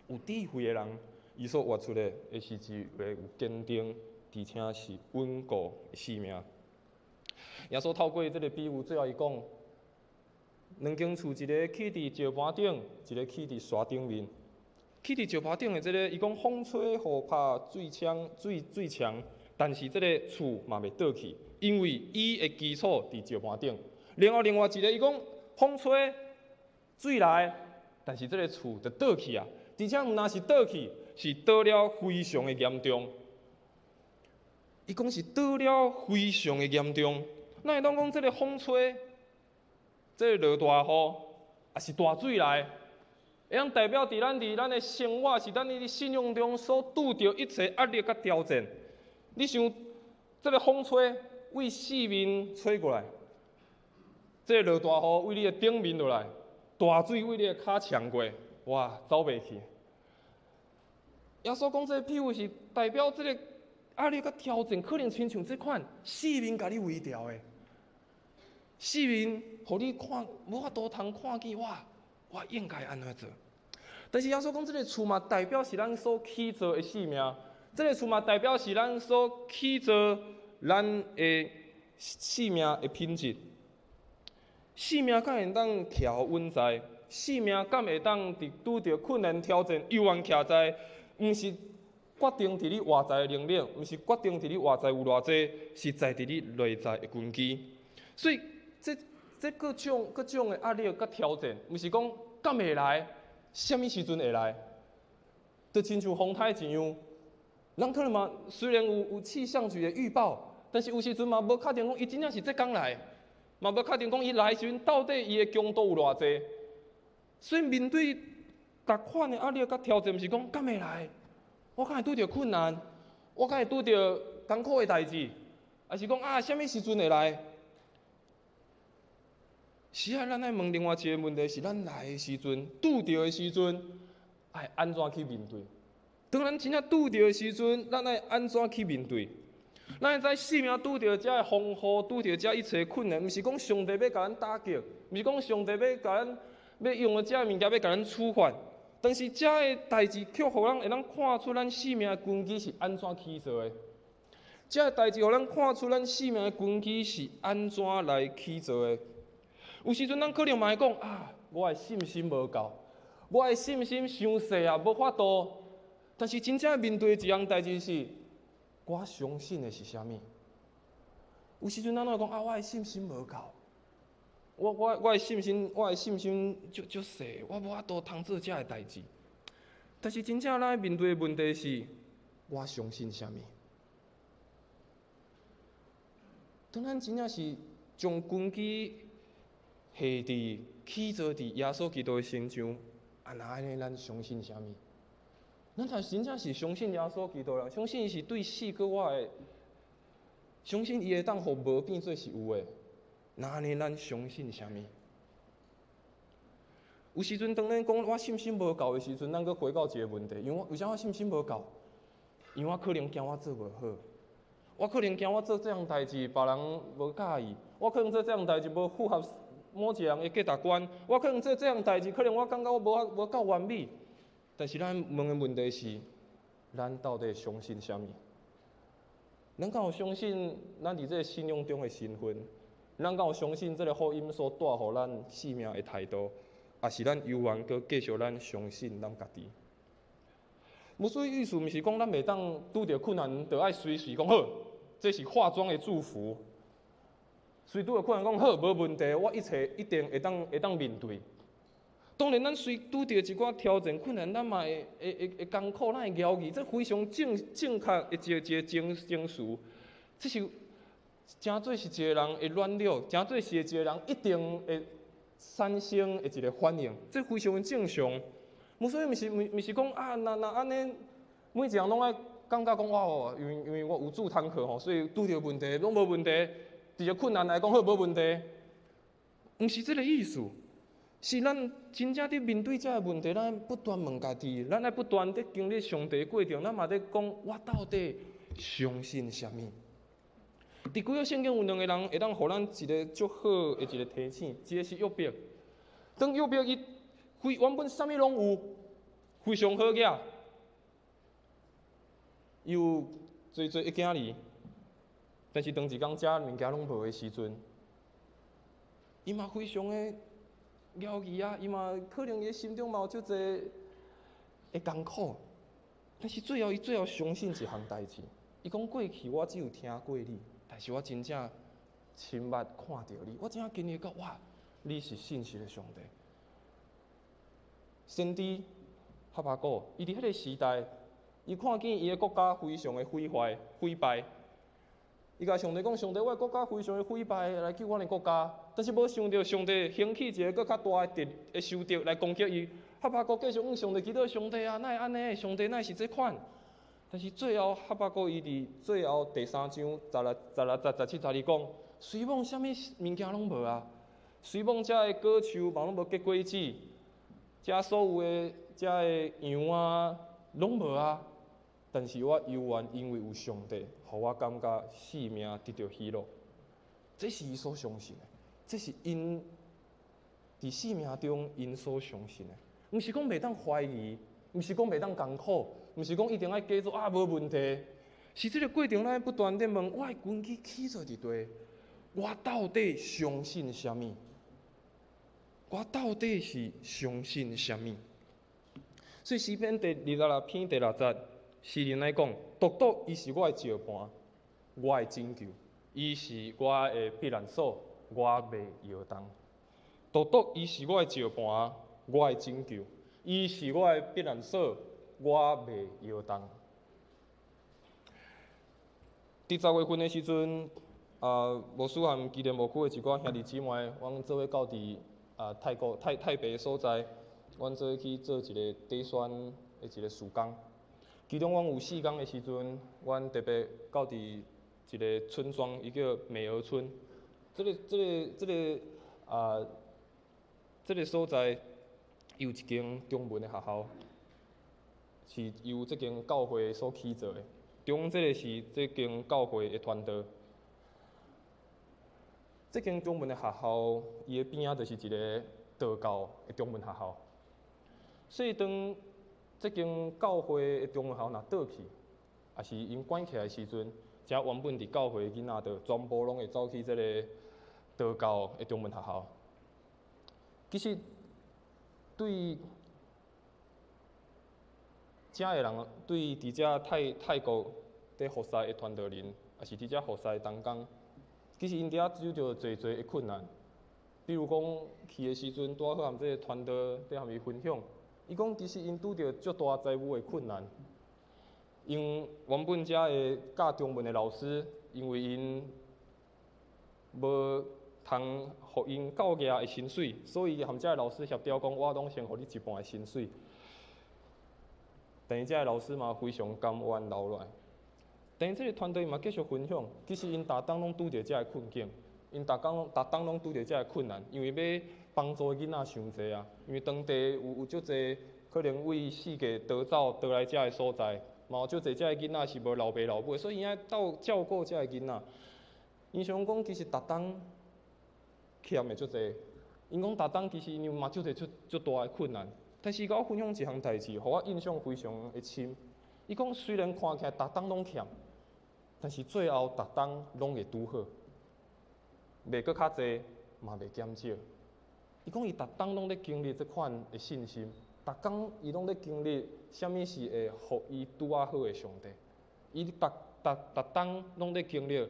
有智慧的人，伊所活出的會是一个有堅定，而且是穩固的生命。耶穌透過這个比喻，最後伊講，兩間厝，一个起佇石盤頂，一个起佇沙頂面。起佇石盤頂的這个，伊講風吹雨拍水牆水水牆，但是這个厝嘛袂倒去，因為伊的基礎佇石盤頂。然後另外一个，伊講風吹水來，但是這个厝就倒去啊，而且毋但是倒去，是倒了非常的嚴重。伊講是倒了非常的嚴重。咱會當講這个風吹，這个落大雨，抑是大水來，會當代表佇咱佇咱的生活，是咱佇信仰中所拄著一切壓力佮挑戰。你想，這个風吹為四面吹過來，這个落大雨為你的頂面落來，大水為你的跤衝過，哇，走袂去。耶穌講這个譬喻是代表這个壓力佮挑戰，可能親像這款四面共你圍牢的，四面予你看無法度通看見我，我應該按怎做？但是耶穌講這个厝嘛，代表是咱所起造的生命，這个厝嘛，代表是咱所起造咱的生命的品質。生命敢會當徛穩在？生命敢會當佇拄著困難挑戰，猶原徛在？毋是決定佇你外在的能力，毋是決定佇你外在有偌濟，是在佇你內在的根基。所以，這這各種各種的壓力佮挑戰，毋是講敢會來，啥物時陣會來，就親像風颱一樣。人可能嘛，雖然有有氣象局的預報，但是有時陣嘛無確定講伊真正是這工來，嘛無確定講伊來時陣到底伊的強度有偌濟。所以面對逐款的壓力佮挑戰，毋是講敢會來，我敢會拄著困難，我敢會拄著艱苦的代誌，抑是講啊，啥物時陣會來？是啊，咱愛問另外一个問題是：咱來的時陣，拄著的時陣，愛按怎去面對？當咱真正拄著的時陣，咱愛按怎去面對？咱會知生命拄著遮的風雨，拄著遮一切困難，毋是講上帝欲共咱打擊，毋是講上帝欲共咱欲用的遮的物件欲共咱處罰。但是遮的代誌卻予咱會當看出咱生命的根基是按怎起造的。遮的代誌予咱看出咱生命的根基是按怎來起造的。有時陣咱可能嘛會講啊，我的信心無夠，我的信心傷細啊，無法度。但是真正面對一項代誌是，我相信的是啥物？有時陣咱攏會講啊，我的信心無夠，我我我的信心，我的信心足足細，我無法度通做遮的代誌。但是真正咱面對的問題是，我相信啥物？當咱真正是將根基下佇起造佇耶穌基督的身上，啊，若按呢，咱相信啥物？咱若真正是相信耶穌基督啦，相信伊是對死閣活的，相信伊會當予無變做是有的。若按呢，咱相信啥物？有時陣當咱講我信心無夠的時陣，咱閣回到一个問題，因為我為啥我信心無夠？因為我可能驚我做無好，我可能驚我做這項代誌別人無佮意，我可能做這項代誌無符合某一个人的價值觀，我可能做這項代誌，可能我感覺我無無夠完美。但是咱問的問題是，咱到底相信啥物？咱敢有相信咱佇這个信仰中的身份？咱敢有相信這个福音所帶予咱生命的態度？抑是咱猶原閣繼續咱相信咱家己？牧師意思毋是講咱袂當拄著困難，就愛隨時講好，這是化妝的祝福。隨拄著困難講好，無問題，我一切一定會當會當面對。當然，咱隨拄著一寡挑戰困難，咱嘛會會會會艱苦，咱會猶豫，這非常正正確的一个一个情情緒。這是誠做是一個人的軟弱，誠做是一個人一定會產生的一個反應，這非常正常。無所以毋是毋毋是講啊，若若按呢，每一個人攏愛感覺講哇，因為因為我有主通靠吼，所以拄著問題攏無問題，佇個困難來講好無問題，毋是這个意思。是咱真正佇面對這个問題，咱不斷問家己，咱愛不斷佇經歷上帝的過程，咱嘛佇講我到底相信啥物？佇舊約聖經有兩個人會當予咱一个足好的一个提醒，一个是約伯。當約伯伊非原本啥物攏有，非常好額，伊有濟濟的囝兒，但是當一工遮物件攏無的時陣，伊嘛非常的猶豫啊，伊嘛可能伊的心中嘛有足濟的的艱苦。但是最後，伊最後相信一項代誌。伊講過去我只有聽過你，但是我真正親目看著你，我真正經歷到哇，你是信實的上帝。先知哈巴谷，伊佇彼个時代，伊看見伊的國家非常的毀壞、毀敗。伊共上帝講：上帝，我的國家非常的毀敗，來救阮的國家。但是無想著上帝興起一个閣較大的敵的仇敵來攻擊伊。哈巴谷繼續向上帝祈禱：上帝啊，哪會按呢？上帝哪會是這款？但是最後哈巴谷伊佇最後第三章16、16節、17、12講：雖罔啥物物件攏無啊，雖罔遮的果樹嘛攏無結果子，遮所有的遮的羊啊攏無啊。但是我猶原因為有上帝，予我感覺性命得著喜樂。這是伊所相信的，這是𪜶佇性命中𪜶所相信的。毋是講袂當懷疑，毋是講袂當艱苦，毋是講一定愛假做啊無問題。是這个過程，咱不斷咧問：我的根基起做佇佗？我到底相信啥物？我到底是相信啥物？所以詩篇第26篇第六節，詩人來講：獨獨伊是我的石磐，我的拯救，伊是我的避難所，我袂搖動。獨獨伊是我的石磐，我的拯救，伊是我的避難所，我袂搖動。佇10月份的時陣，牧師和基連牧區的一寡兄弟姊妹，阮做伙到佇泰國泰北的所在，阮做伙去做一个底宣的一个事工。其中，阮有4工的時陣，阮特別到佇一个村莊，伊叫美娥村。這个所在，伊有一間中文的學校，是由這間教會所起做的。中這个是這間教會的傳道。這間中文的學校，伊的邊仔就是一个道教的中文學校。所以當這間教會的中文學校若倒去，抑是𪜶關起來的時陣，遮原本佇教會的囡仔，就全部攏會走去這个道教的中文學校。其實對遮的人，對佇遮泰國佇服侍的傳道人，抑是佇遮服侍的同工，其實𪜶佇遐遇著濟濟的困難。比如講去的時陣，拄仔好和這个傳道佇和伊分享，伊講其實𪜶拄著足大財務的困難。因原本遮的教中文的老師，因為𪜶無通予𪜶夠額的薪水，所以和遮的老師協調講，我攏先予你一半的薪水。但是遮的老師嘛非常甘願留落來。但是這个團隊嘛繼續分享，其實𪜶逐冬攏拄著遮的困境，𪜶逐工攏逐冬攏拄著遮的困難，因為欲幫助的囡仔傷濟啊，因為當地有足濟可能為世界逃走逃來遮的所在，嘛有足濟遮的囡仔是無老爸老母的，所以𪜶愛鬥照顧遮的囡仔。𪜶想講其實逐冬欠的足濟，𪜶講逐冬其實𪜶嘛足濟足足大的困難，但是伊共我分享一項代誌，予我印象非常的深。伊講雖然看起來逐冬攏欠，但是最後逐冬攏會拄好，袂閣較濟，嘛袂減少。伊講伊逐冬攏咧經歷這款的信心，逐工伊攏咧經歷啥物是會予伊拄仔好的上帝。伊逐逐逐冬攏咧經歷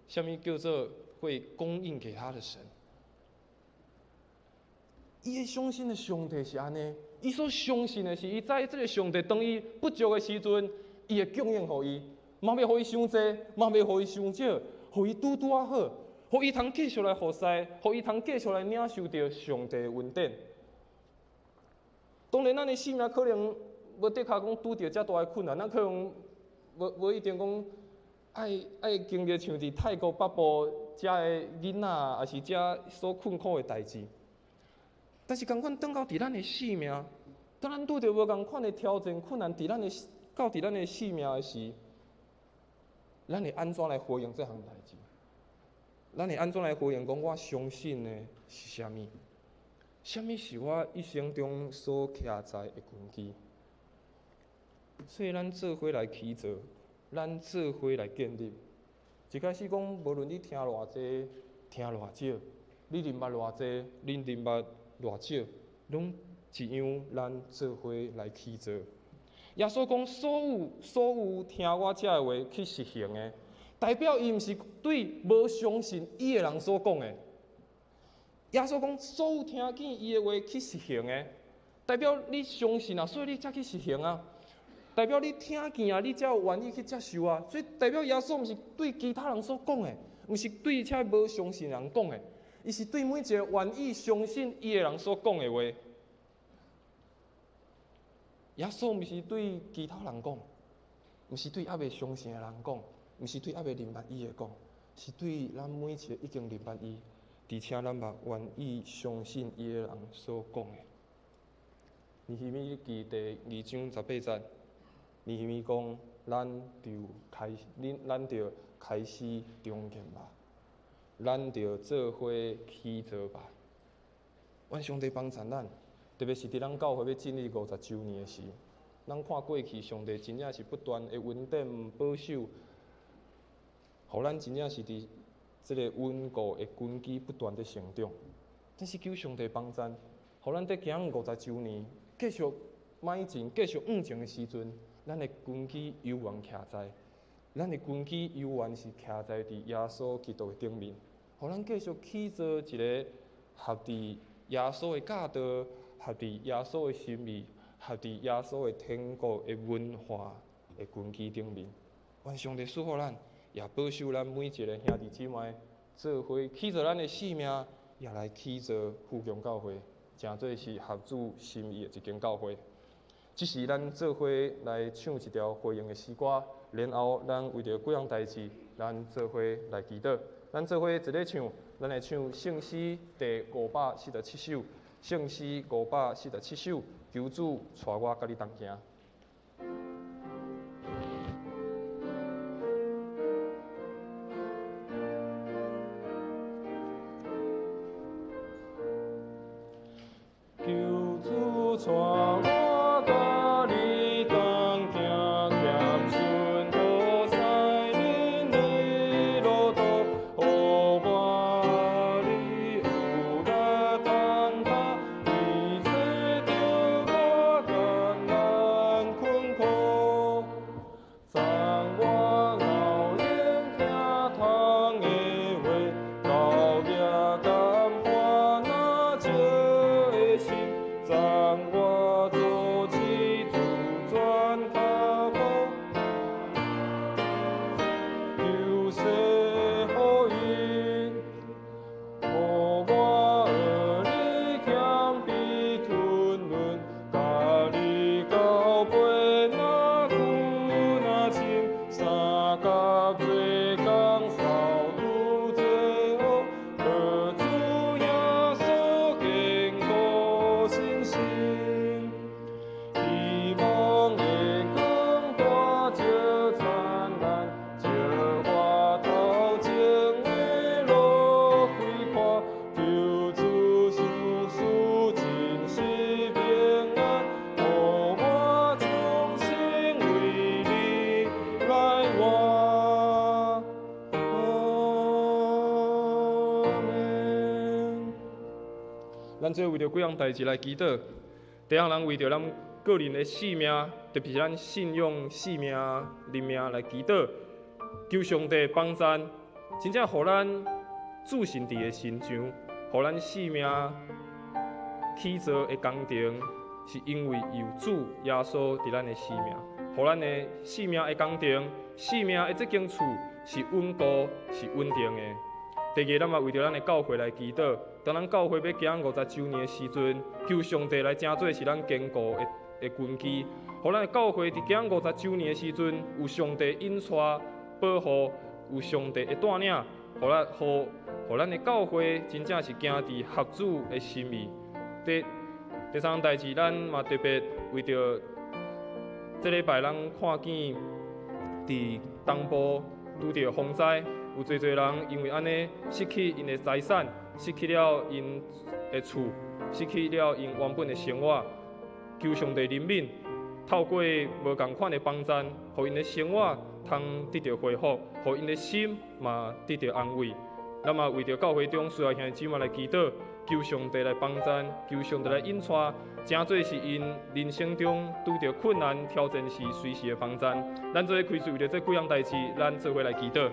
啥物叫做會供應給他的神。伊會相信的上帝是按呢，伊所相信的是，伊知這个上帝當伊不足的時陣，伊會供應予伊，嘛袂予伊傷濟，嘛袂予伊傷少，予伊拄拄仔好，予伊通繼續來服侍，予伊通繼續來領受著上帝的恩典。當然，咱的生命可能無的確講拄著遮大的困難，咱可能無一定講愛經歷像佇泰國北部遮的囡仔，抑是遮所困苦的代誌。但是仝款，轉到佇咱的生命，當咱拄著無仝款的挑戰困難，佇咱的到佇咱的生命的時，咱會按怎來回應這項代誌？咱會按怎來回應？講我相信的是啥物？啥物是我一生中所徛在的根基？所以咱做伙來起造，咱做伙來建立。一開始講，無論你聽偌濟，聽偌少，你認捌偌濟，你認捌偌少，攏一樣，咱做伙來起造。耶穌講，所有聽我這个話去實行的，代表伊毋是對無相信伊的人所講的。耶穌講，所有聽見伊的話去實行的，代表你相信啊，所以你才去實行啊。代表你聽見啊，你才有願意去接受啊。所以代表耶穌毋是對其他人所講的，毋是對遮無相信人講的，伊是對每一个願意相信伊的人所講的話。耶穌毋是對其他人講，毋是對猶未相信的人講，毋是對猶未認捌伊的講，是對咱每一个已經認捌伊，而且咱嘛願意相信伊的人所講的。尼希米日記第二章十八節，尼希米講：咱就開始重建吧，咱就做伙起造吧。願上帝幫助咱，特別是佇咱教會欲進入五十週年的時，咱看過去上帝真正是不斷的恩典保守，予咱真正是佇這个穩固的根基不斷的成長。但是求上帝幫助，予咱佇行五十週年，繼續邁進、繼續向前的時陣，咱的根基猶原徛在，咱的根基猶原是徛在佇耶穌基督的頂面，予咱繼續起造一个合佇耶穌的教導、合佇耶穌的心意、合佇耶穌的天國的文化的根基頂面。願上帝賜福咱，也保守咱每一个兄弟姊妹，做伙起造咱的生命，也來起造富強教會，成做是合主心意的一間教會。這時，咱做伙來唱一條回應的詩歌，然後咱為著幾項代誌，咱做伙來祈禱。咱做伙一咧唱，咱來唱聖詩第五百四十七首，聖詩五百四十七首，求主帶我佮你同行。求主帶我佮你同行，謙遜好駛恁的路途，予我你有力通踏，伊找著我艱難困苦，送我熬用聽通的話，到夜甘歡若笑的心，送我做起自轉跤步，求賜予伊，予我學你謙卑吞忍，佮你交陪若久若深，相佮做工扫除罪惡，靠主耶穌堅固信心，希望的光大照燦爛，照我頭前的路開闊，求主賞賜真實平安，予我終生為你來活。阿們。咱做為著幾項代誌來祈禱。第一項，咱為著咱個人的性命，特別是咱信仰性命、靈命來祈禱，求上帝幫贊，真正予咱自信佇的身上，予咱性命起造的工程，是因為有主耶穌佇咱的生命，予咱的性命的工程、性命的這間厝是穩固、是穩定的。第二，咱嘛為著咱的教會來祈禱。當咱教會欲行五十週年的時陣，求上帝來成做是咱堅固的根基，予咱的教會佇行五十週年的時陣，有上帝引帶保護，有上帝的帶領，予咱的教會真正是行佇合主的心意。第三項代誌，咱嘛特別為著這禮拜咱看見佇東部拄著風災，有濟濟人因為按呢失去𪜶的財產，失去了𪜶的厝，失去了𪜶原本的生活。求上帝憐憫，透過無仝款的幫贊，予𪜶的生活通得著恢復，予𪜶的心嘛得著安慰。咱嘛為著教會中需要兄弟姊妹來祈禱，求上帝來幫贊，求上帝來引帶，誠做是𪜶人生中拄著困難挑戰時隨時的幫贊。咱做伙開喙為著這幾項代誌，咱做伙來祈禱。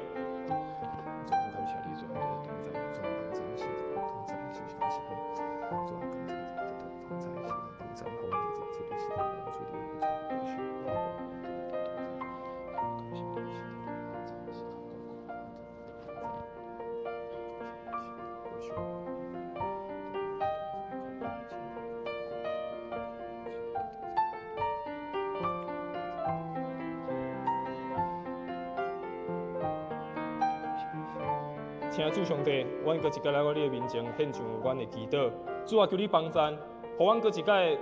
請主上帝，阮閣一擺來到你的面前，獻上阮的祈禱。主啊，求你幫贊，予阮閣一擺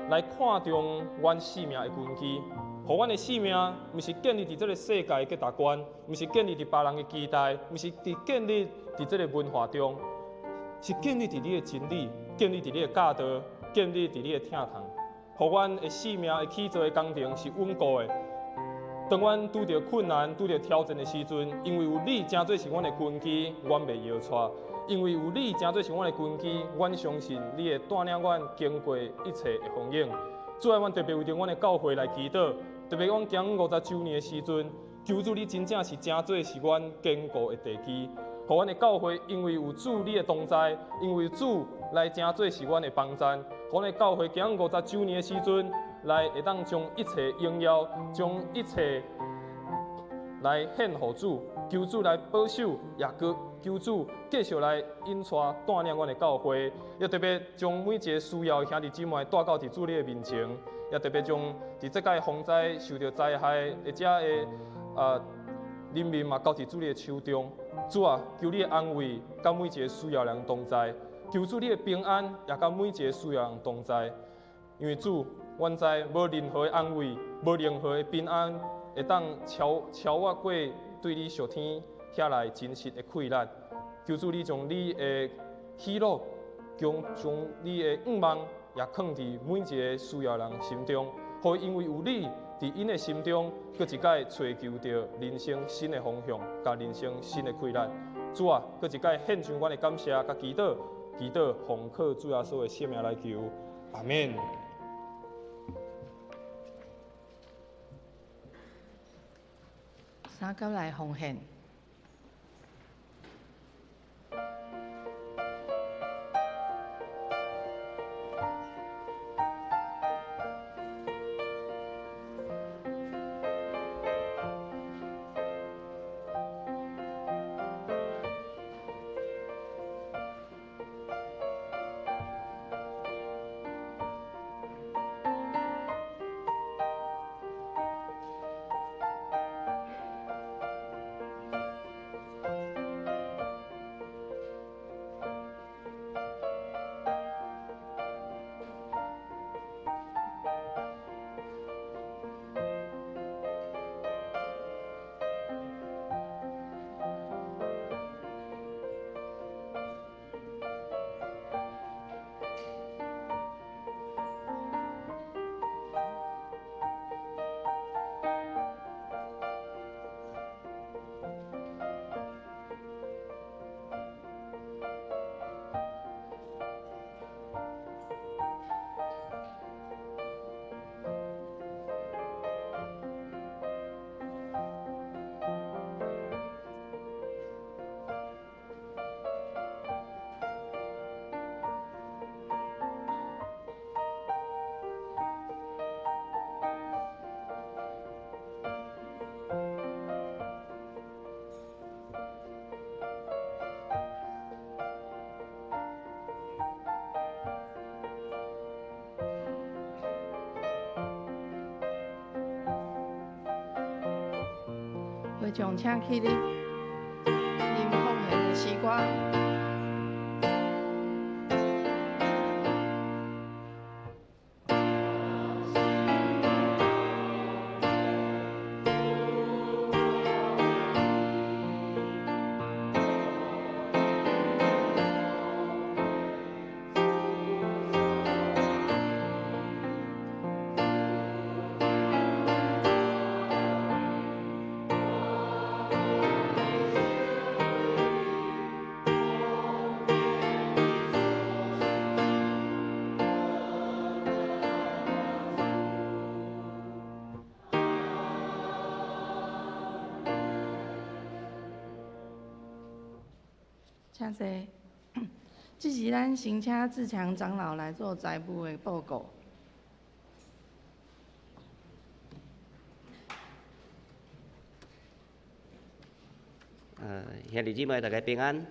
來看重阮性命的根基，予阮的性命毋是建立佇這个世界的價值觀，毋是建立佇別人的期待，毋是佇建立佇這个文化中，是建立佇你的真理，建立佇你的教導，建立佇你的疼痛。予阮的性命的起造的工程是穩固的。當阮拄著困難、拄著挑戰的時陣，因為有你誠做是阮的根基，阮袂搖掣；因為有你誠做是阮的根基，阮相信你會帶領阮經過一切的風雨。主啊，阮特別為著阮的教會來祈禱，特別阮行50週年的時陣，求主你真正是誠做是阮堅固的地基，予阮的教會因為有主你的同在，因為主來誠做是阮的幫贊，予阮的教會行50週年的時陣，來會當將一切榮耀，將一切來獻予主，求主來保守，也閣求主繼續來引帶帶領阮的教會，也特別將每一个需要的兄弟姊妹帶到佇主你的面前，也特別將佇這擺風災受著災害的遮的人民嘛交佇主你的手中。主啊，求你的安慰，佮每一个需要人同在，求主你的平安，也佮每一个需要人同在。因為主，阮知無任何的安慰，無任何的平安，會當超越過對你屬天遐來真實的氣力。求主你將你的喜樂，將你的願望，也囥佇每一个需要人心中，予因為有你佇𪜶的心中，閣一擺揣求著人生新的方向，佮人生新的氣力。主啊，閣一擺獻上阮的感謝佮祈禱，祈禱奉靠主耶穌的聖名來求，阿們。三甲來奉獻。會長請起立，吟奉獻的詩歌。請坐。這時咱先請志強長老來做財務的報告。兄弟姊妹，大家平安。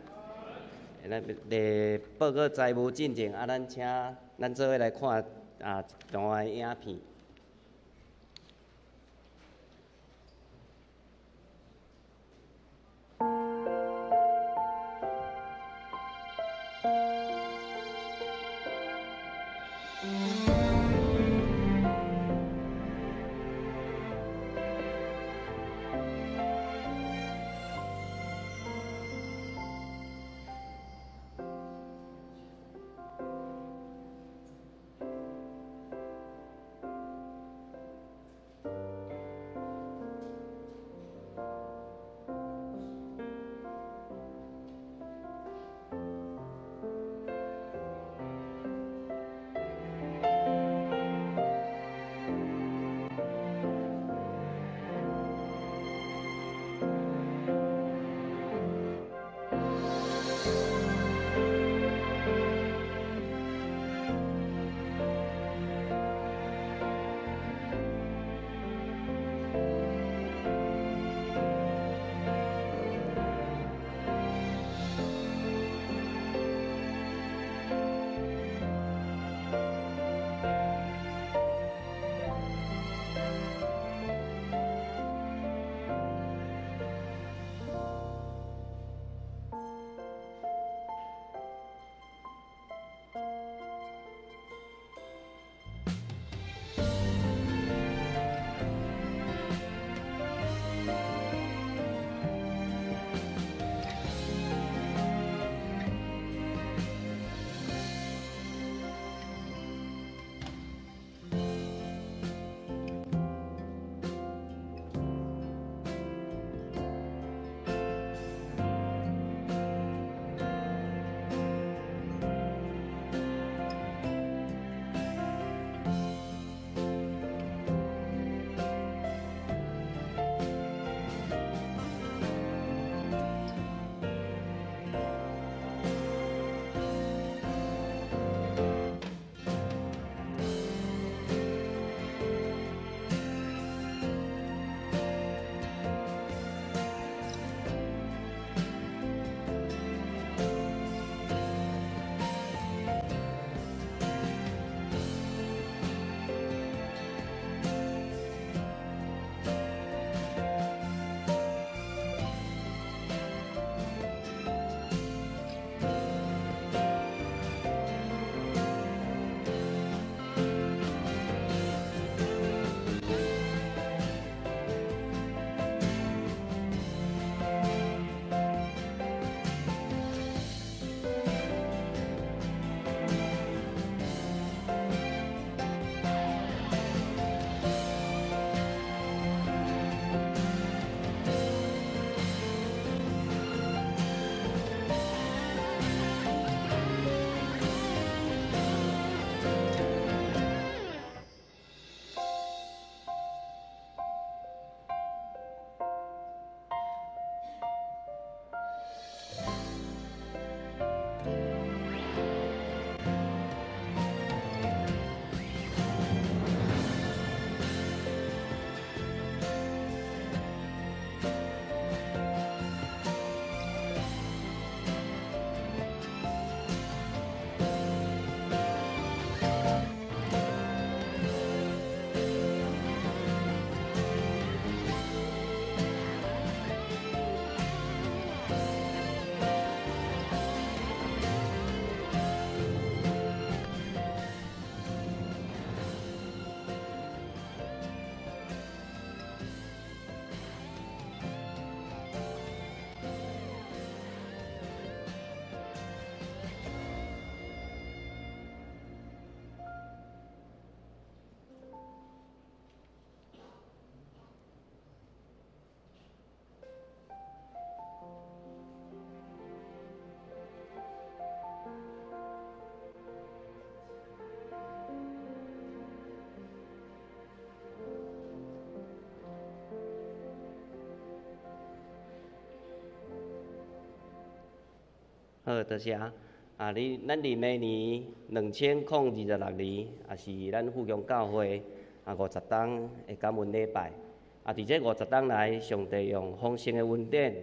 咱佇報告財務進前，咱請咱做伙來看一段影片。好，多謝。啊，你咱佇明年2026年，也是咱富強教會啊50冬的感恩禮拜。啊，佇這50冬來，上帝用豐盛的恩典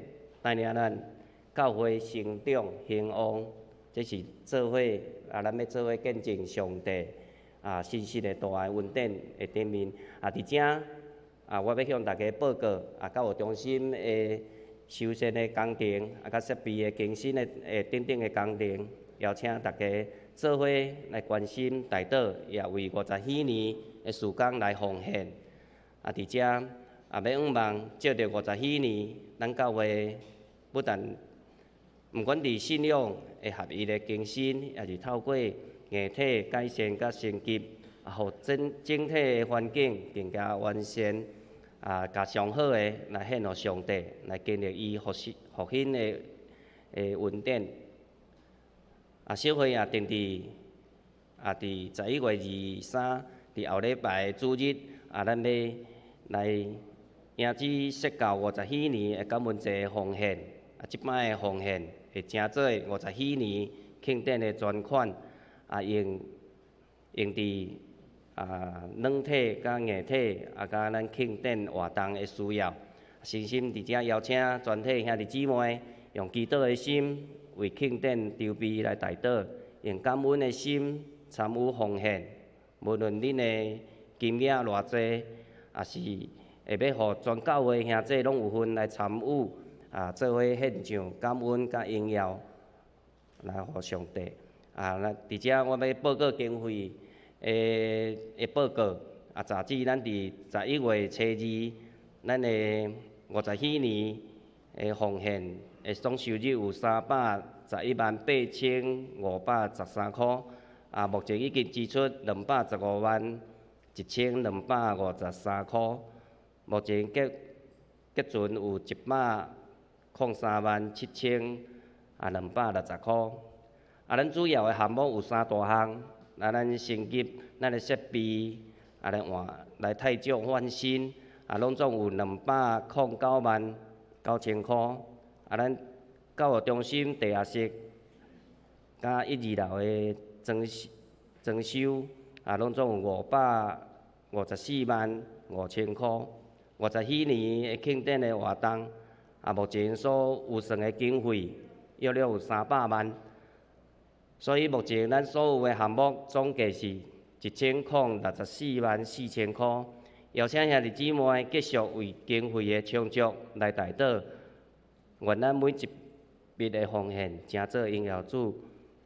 帶領咱教會成長興旺，這是做伙啊，咱欲做伙見證上帝啊信實的大的恩典的頂面。啊，佇遮啊，我欲向大家報告啊，教育中心的修繕的工程啊，佮設備的更新的誒等等的工程，邀請大家做伙來關心代禱，也為50禧年的事工來奉獻。啊，佇遮啊，欲向望藉著50禧年，咱教會不但毋管佇信仰的合一的更新，抑是透過硬體改善佮升級，啊，予整整體的環境更加完善，啊，共上好的來獻予上帝，來經歷伊復興復興的的恩典。啊，小會也定佇啊，佇11月23，佇後禮拜的主日，啊，咱欲來迎接釋教50禧年的感恩祭的奉獻。啊，這擺的奉獻會成做50禧年慶典的專款，啊，用用佇啊軟體佮硬體，啊，佮咱慶典活動的需要。誠心佇遮邀請全體兄弟姊妹，用祈禱的心為慶典籌備來代禱，用感恩的心參與奉獻。無論恁的金額偌濟，抑是會欲予全教會兄弟攏有份來參與，啊，做伙獻上感恩佮榮耀來予上帝。啊，咱佇遮我欲報告經費的的報告。啊，截止咱佇11月初2，咱的50禧年的奉獻的總收入有3,118,513箍。啊，目前已經支出2,151,253箍。目前結結存有1,037,260箍。啊，咱主要的項目有三大項，啊，咱升級咱的設備，啊，來換來汰舊換新，啊，攏總有2,099,000箍。啊，咱教育中心地下室佮一二樓的裝修裝修，啊，攏總有5,545,000箍。50禧年的慶典的活動，啊，目前所預算的經費約略有300萬。所以目前咱所有的項目總計是10,064萬4千箍。邀請兄弟姊妹繼續為經費的充足來代禱，願咱每一筆的奉獻，成做榮耀主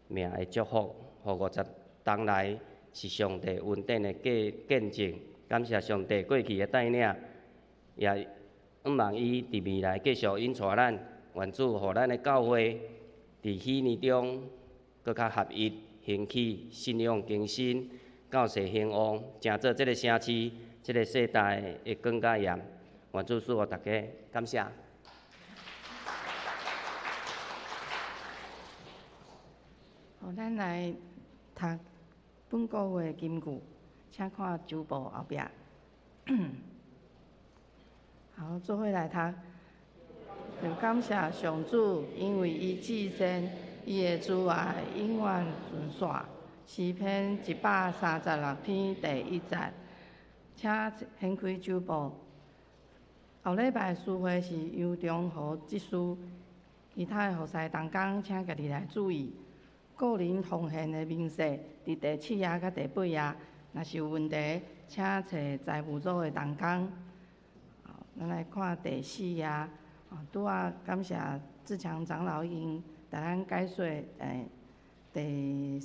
名的祝福，予50冬來是上帝恩典的見見證。感謝上帝過去的帶領，也向望伊佇未來繼續引帶咱，願主予咱的教會佇禧年中閣較合一，興起，信仰更新，教世興旺，成做這个城市、這个世代的光佮鹽。願主賜福大家，感謝。好，咱來讀本個月的金句，請看周報後壁。好，做伙來讀。就感謝上主，因為伊至善，伊的慈愛永遠存續。詩篇136篇第一節。請掀開周報。後禮拜司會是楊中和執事，其他的服侍同工請家己來注意。個人奉獻的明細佇第七頁佮第八頁，若是有問題，請揣財務組的同工。咱來看第四頁，拄仔感謝志強長老已經共咱解說，第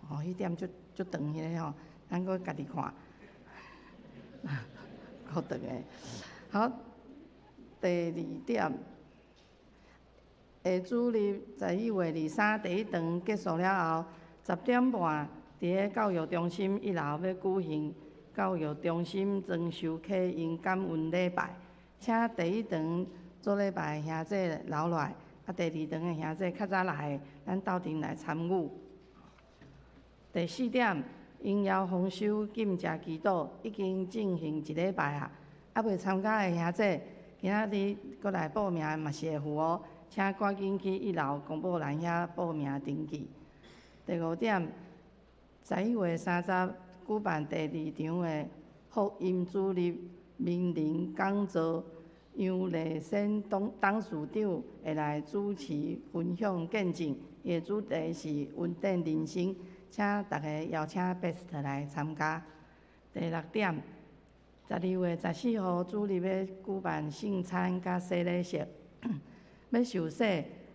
吼彼點足足長彼个吼，咱閣家己看，夠長的。好，第二點，下主日11月23第一堂結束了後，10點半佇咧教育中心一樓欲舉行教育中心裝修啟用感恩禮拜，請第一堂做禮拜的兄弟留落來，啊，第二堂的兄弟較早來的，咱鬥陣來參與。第四點，榮耀豐收禁食祈禱已經進行一禮拜啊，猶未參加的兄弟，今仔日閣來報名嘛是會赴哦。請趕緊去一樓公布欄遐報名登記。第五點，11月30舉辦第二場的福音主日名人講座，楊麗仙董董事長會來主持分享見證，伊的主題是恩典人生，請大家邀請 Best 來參加。第六點，12月14號主日欲舉辦聖餐佮洗禮式，欲受洗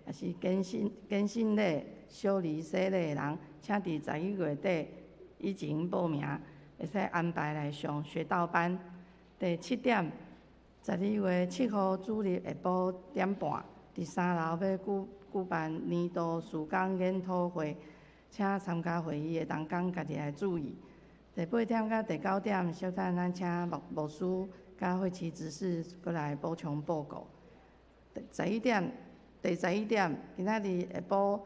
抑是堅信堅信禮、小兒洗禮的人，請佇11月底以前報名，會使安排來上學道班。第七點，12月7號主日下晡點半，佇三樓欲舉舉辦年度事工研討會，請參加會議的同工家己來注意。第八點佮第九點，小等咱請牧牧師佮會期執事閣來補充報告。第十一點，第十一點，今仔日下晡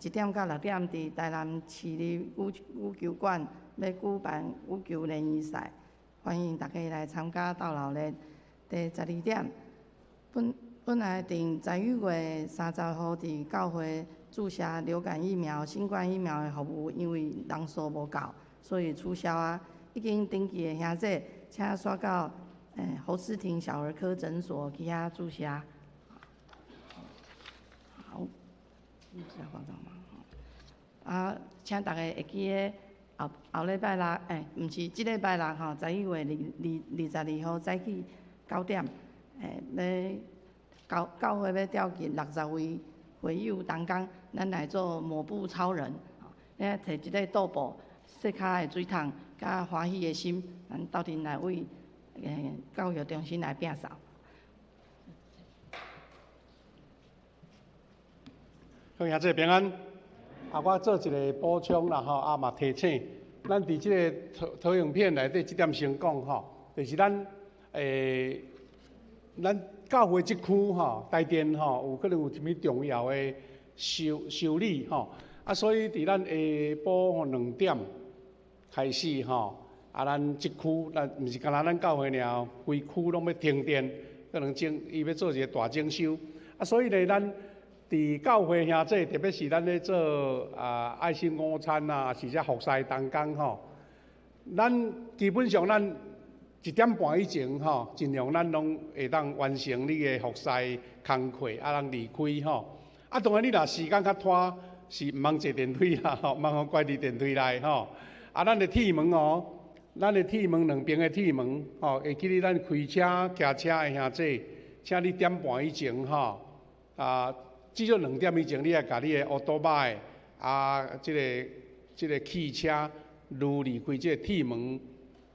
1點到6點，佇台南市立羽羽球館欲舉辦羽球聯誼賽，歡迎大家來參加鬥鬧熱。第十二點，本本來定11月30號佇教會注射流感疫苗、新冠疫苗的服務，因為人數無夠，所以取消啊。已經登記的兄弟，請煞到侯思婷小兒科診所去遐注射。好，有啥報告嗎？啊，請大家會記得後後禮拜六，毋是這禮拜六吼，十一月22號早起9點，欲教教會欲召集60位會友同工，咱來做抹布超人，咱提一個桌布、洗跤的水桶，佮歡喜的心，咱鬥陣來為教育中心來摒掃。各位兄弟平安。啊，我做一個補充啦吼，啊嘛提醒，咱佇這個投投影片內底這點先講吼，就是咱咱教會這區吼，台電吼，有可能有啥物重要的修修理吼，啊，所以佇咱下晡2點開始吼，啊，咱這區咱毋是干焦咱教會爾，規區攏欲停電，可能整伊欲做一個大整修，啊，所以咧咱。佇教會兄弟，特別是咱咧做啊愛心午餐啊，是遮服侍同工吼。咱基本上咱1點半以前吼，盡量咱攏會當完成你的服侍工課，啊，咱離開吼。啊，當然你若時間較拖，是毋通坐電梯啦，吼，毋通予關佇電梯內吼。啊，咱的鐵門哦，咱的鐵門兩邊的鐵門吼，會記得咱開車、騎車的兄弟，請你點半以前吼，啊。至少2點以前，你愛共你的烏多擺啊，這个這个汽車攄離開這個鐵門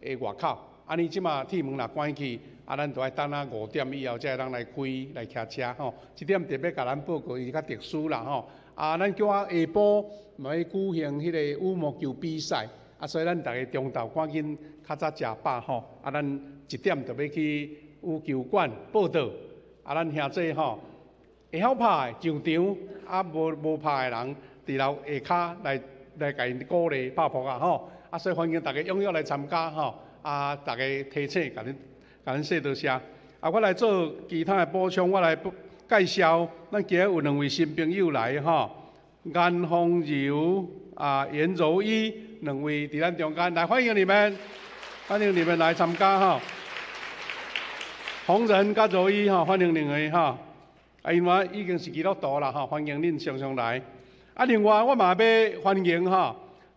的外口。按呢，這馬鐵門若關起，啊，咱就愛等啊5點以後才會當來開來騎車吼。這點特別共咱報告，伊是較特殊啦吼。啊，咱叫我下晡嘛欲舉行彼個羽毛球比賽，啊，所以咱逐家中晝趕緊較早食飽吼。啊，咱1點就欲去羽球館報到。啊，咱兄弟吼。會曉拍的上場，啊無無拍的人，佇樓下跤來來共𪜶鼓勵拍撲仔吼，啊所以歡迎大家踴躍來參加吼，啊逐家提醒，共恁共恁說多謝。啊，我來做其他的補充，我來介紹，咱今日有兩位新朋友來吼，顏豐柔啊顏柔伊兩位佇咱中間，來歡迎你們，歡迎你們來參加吼。洪仁佮柔伊吼，歡迎兩位吼。啊，因為已經是基督徒啦吼，歡迎恁常常來。啊，另外我嘛欲歡迎吼，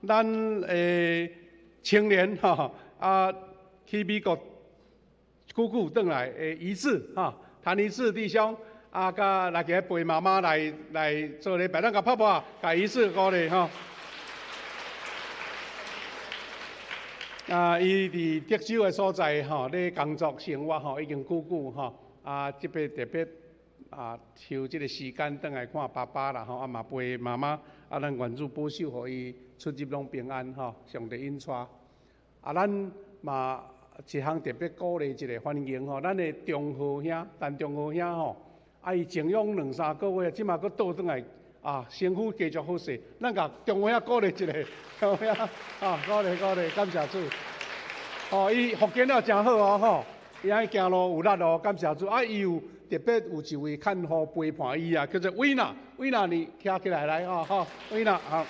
咱的青年吼，啊去美國久久轉來的怡志吼，譚怡志弟兄，啊，佮來今日陪媽媽來來做禮拜，咱共拍拍，共怡志鼓勵吼。啊，伊佇德州的所在吼，咧工作生活吼，已經久久吼，啊，這擺特別。啊，抽這个時間轉來看爸爸啦吼，啊嘛陪媽媽，啊咱願主保守，予伊出入攏平安吼，上帝引帶。啊，咱嘛一項特別鼓勵一个歡迎吼，咱的中和兄，陳中和兄吼，啊伊靜養兩三個月，這馬閣倒轉來，啊身軀繼續好勢，咱共中和兄鼓勵一下，中和兄啊鼓勵鼓勵，感謝主。哦，伊復健了誠好哦吼，伊愛行路有力哦，感謝主。啊，伊有特別有一位看護陪伴伊啊，叫做維娜，維娜你徛起來來吼，好，維娜好。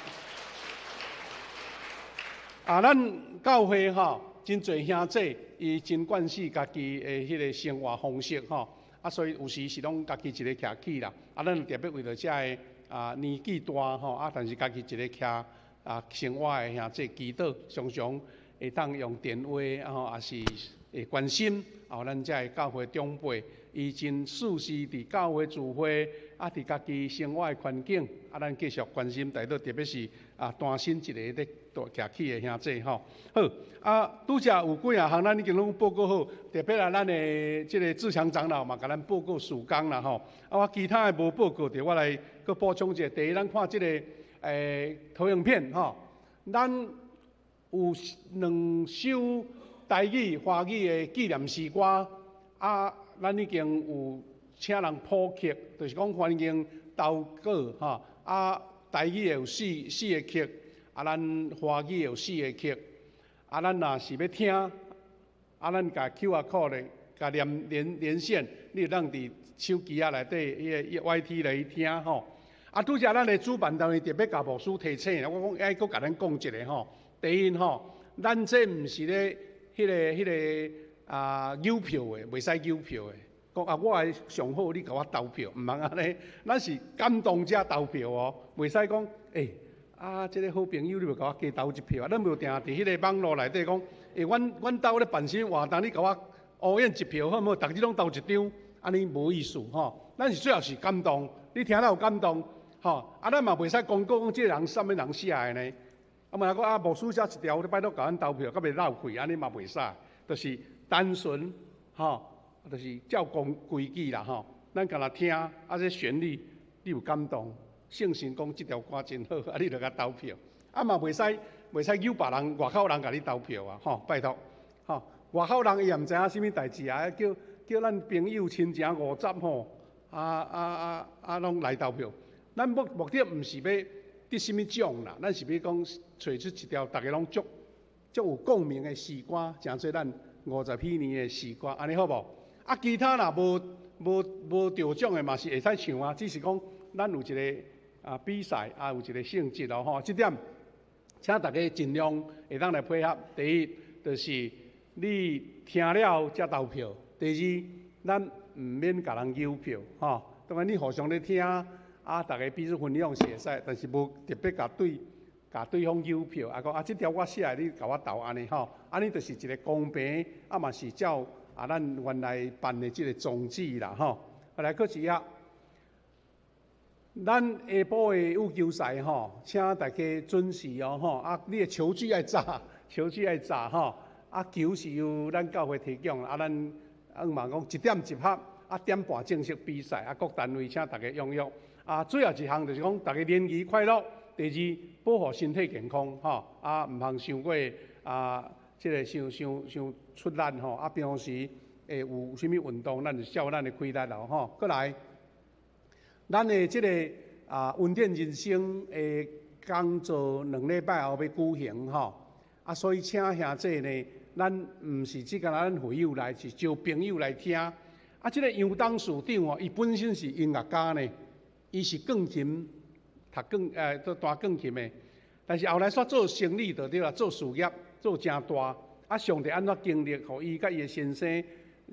啊，咱教會吼真濟兄弟，伊真慣勢家己的彼個生活方式吼，啊，所以有時是攏家己一個徛起啦。啊，咱特別為著遮个啊年紀大吼，啊，但是家己一个徛啊生活的兄弟祈禱，常常會當用電話吼，也是會關心啊，咱遮个教會長輩，伊真時時佇教會聚會，啊，佇家己生活的環境，啊，咱繼續關心，大多特別是啊單身一個咧徛起的兄弟吼。好，啊，拄才有幾仔項，咱已經攏報告好，特別啊，咱的這个志強長老嘛，共咱報告事工啦吼。啊，我其他的無報告著，我來閣補充一下。第一，咱看這个投影片吼，咱有兩首台語、華語的紀念詩歌，啊，咱已經有請人譜曲，就是講歡迎投稿吼。啊，台語的有四個曲，啊，咱華語有四個曲。啊，咱若是欲聽，啊，咱共 QR code 咧，共連線，你會當佇手機仔內底彼個 YT 來聽吼。啊，拄才咱的主辦單位特別共牧師提醒，我講愛閣共咱講一下吼。第一吼，咱這毋是咧彼個啊郵票的，袂使郵票的。講啊，我的上好，你共我投票，毋通按呢。咱是感動者投票哦，袂使講啊，這个好朋友，你無共我加投一票啊？咱無定佇彼个網路內底講，阮兜咧辦啥物活動，你共我烏用一票好毋好？逐日攏投一張，按呢無意思吼。咱是最後是感動，你聽了有感動，吼。啊，咱嘛袂使公告講這个人啥物人寫的呢？啊，嘛講啊，牧師寫一條，你拜託共阮投票，閣袂落氣，按呢嘛袂使，就是單純吼，就是照講規矩啦吼。咱干焦聽啊，這旋律你有感動，聖神講這條歌真好，啊，你就共投票。啊嘛袂使誘別人外口人共你投票啊，吼，拜託，吼，外口人伊也毋知影啥物代誌啊，叫咱朋友親情50吼，啊啊啊啊，攏來投票。咱目的毋是欲得啥物獎啦，咱是欲講揣出一條逐家攏足足有共鳴的詩歌，成做咱50禧年的詩歌，按呢好無？啊，其他若無得獎的嘛是會使唱啊，只是講咱有一個啊比賽啊，有一個性質咯吼。這點請大家盡量會當來配合。第一，就是你聽了才投票；第二，咱毋免共人誘票，吼。當然你互相咧聽，啊，逐家彼此分享是會使，但是無特別共對方誘票，啊講啊，這條我寫的，你共我投按呢吼，按呢就是一個公平，啊嘛是照啊咱原來辦的這個宗旨啦吼。來，閣一頁，咱下晡的羽球賽吼，請大家準時哦吼，啊，你的球具愛早，球具愛早吼，啊，球是由咱教會提供，啊，咱啊嘛講1點集合，啊點半正式比賽，啊，各單位請大家踴躍。啊，最後一項就是講，大家聯誼快樂。第二，保護身體健康，吼，啊，毋通傷過啊，這个傷傷傷出力吼。啊，平常時會有啥物運動，咱就照咱的規律咯，吼。閣來，咱的這个啊，恩典人生的講座2禮拜後欲舉行，吼。啊，所以請兄弟呢，咱毋是只干焦咱會友來，是招朋友來聽。啊，這个楊董事長哦，伊本身是音樂家呢。伊是鋼琴讀鋼做彈鋼琴的，但是後來煞做生意就對啦，做事業做誠大。啊，上帝按怎經歷，予伊佮伊的先生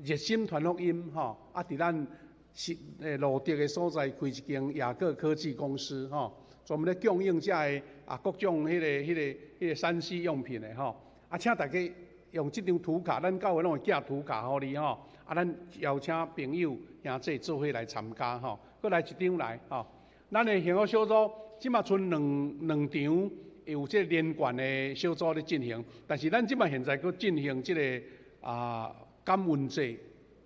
熱心傳福音吼。啊，佇咱是蘆竹的所在開一間雅各科技公司吼，專門咧供應遮个啊各種彼個3C 用品的吼。啊，請大家用這張圖卡，咱教會攏會寄圖卡予你吼。啊，咱邀請朋友兄弟做伙來參加吼。閣來一張來吼，咱的幸福小組這馬賰兩場有這個連貫的小組咧進行，但是咱這馬現在閣進行這個啊感恩節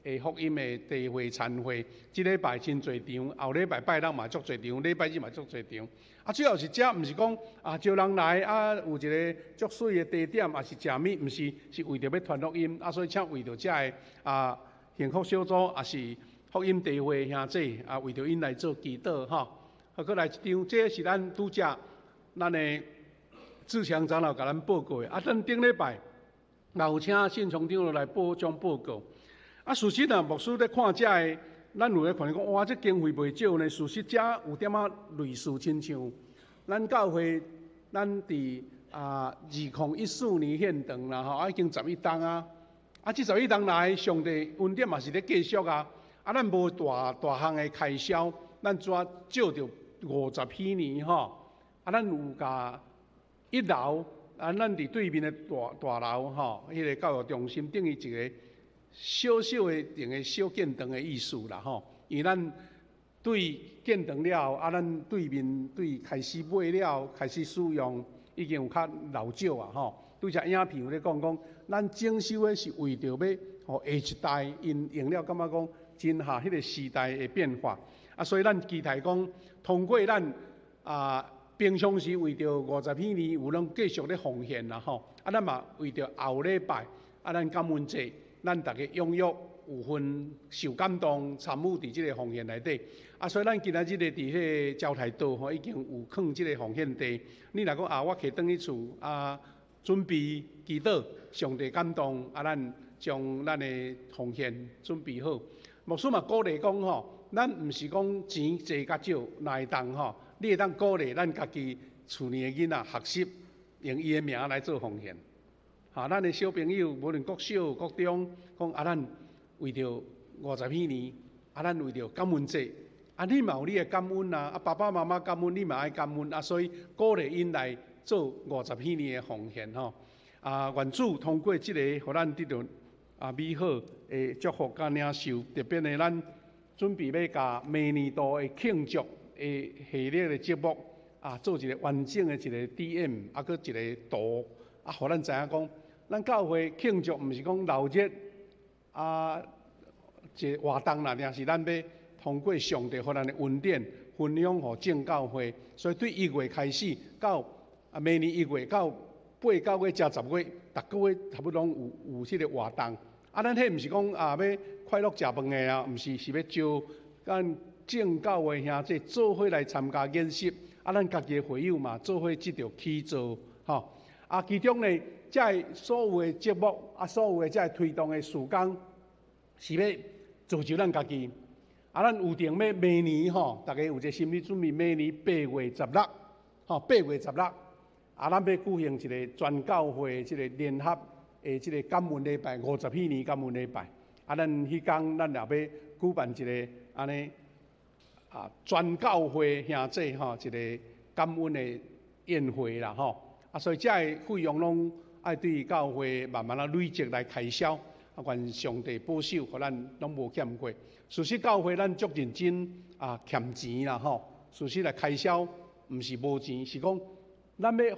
的福音的茶會餐會，這禮拜真濟場，後禮拜拜六嘛足濟場，禮拜日嘛足濟場。啊，主要是這毋是講啊招人來啊有一個足媠的地點，抑是食物，毋是，是為著欲傳福音啊，所以請為著遮个啊幸福小組抑是福音茶會兄弟啊，為著𪜶來做祈禱吼。啊，閣來一張，這是咱拄才咱的志強長老共咱報告的。啊，咱頂禮拜也有請信聰長老來補充報告。啊，事實啊，牧師咧看這个，咱有咧看講，哇，這經費袂少呢。事實遮有點仔類似，親像咱教會，咱佇2014年獻堂啦，吼，啊已經十一冬啊。啊，這十一冬來，上帝恩典嘛是咧繼續啊。啊，咱無大大項的開銷，咱主要借著五十禧年吼。啊，咱有共一樓，啊，咱佇對面的大大樓吼，彼個教育中心等於一個小小的定個小建堂的意思啦吼。因為咱對建堂了後，啊，咱對面對開始買了，開始使用，已經有較老舊啊吼。拄才影片有咧講講，咱整修的是為著欲予下一代𪜶用了，感覺講真合彼個時代的變化。啊，所以咱期待講，通過咱啊。平常時為著五十禧年有攏繼續咧奉獻啦吼，啊，咱嘛為著後禮拜，啊，咱感恩節，咱逐家踴躍有份受感動參與佇這個奉獻內底，啊，所以咱今仔日咧佇彼個招財島吼已經有囥這個奉獻袋。你若講啊，我揢轉去厝啊，準備祈禱，上帝感動，啊，咱將咱的奉獻準備好。牧師嘛鼓勵講吼，咱毋是講錢濟甲少，哪會當吼。你會當鼓勵咱家己厝裡的囡仔學習用伊的名來做奉獻。哈，咱的小朋友無論國小、國中，講啊，咱為著五十禧年，啊，咱為著感恩節，啊，你嘛有你的感恩啊，啊，爸爸媽媽感恩，你嘛愛感恩啊，所以鼓勵𪜶來做五十禧年的奉獻吼。啊，願主通過這個，予咱得著啊美好的祝福佮領受，特別呢，咱準備欲共明年度的慶祝的系列的節目啊，做一個完整的一個 DM，啊，閣一個圖，啊，予咱知影講，咱教會慶祝毋是講鬧熱啊，一個活動啦，爾是咱欲通過上帝予咱的恩典分享予眾教會，所以對一月開始到啊明年一月到八九月加十月，逐個月差不多攏有有這個活動。啊，咱彼毋是講啊欲快樂食飯的啊，毋是，是欲招咱眾教會兄弟做伙來參加研習，啊，咱家己的會友嘛做伙得著起造，吼。啊，其中呢，這个所有的節目，啊，所有的這个推動的事工，是欲造就咱家己。啊，咱有定欲明年吼，逐家有一個心理準備，明年8月16，吼，八月十六，啊，咱欲舉行一個全教會這個聯合的這個感恩禮拜，五十禧年感恩禮拜。啊，咱彼工咱也欲舉辦一個按呢啊，全教會兄弟吼一個感恩的宴會啦吼。啊，所以這個費用攏愛對教會慢慢仔累積來開銷。啊，願上帝保守，予咱攏無欠過。事實教會咱足認真啊，欠錢啦吼。事實來開銷，毋是無錢，是講咱欲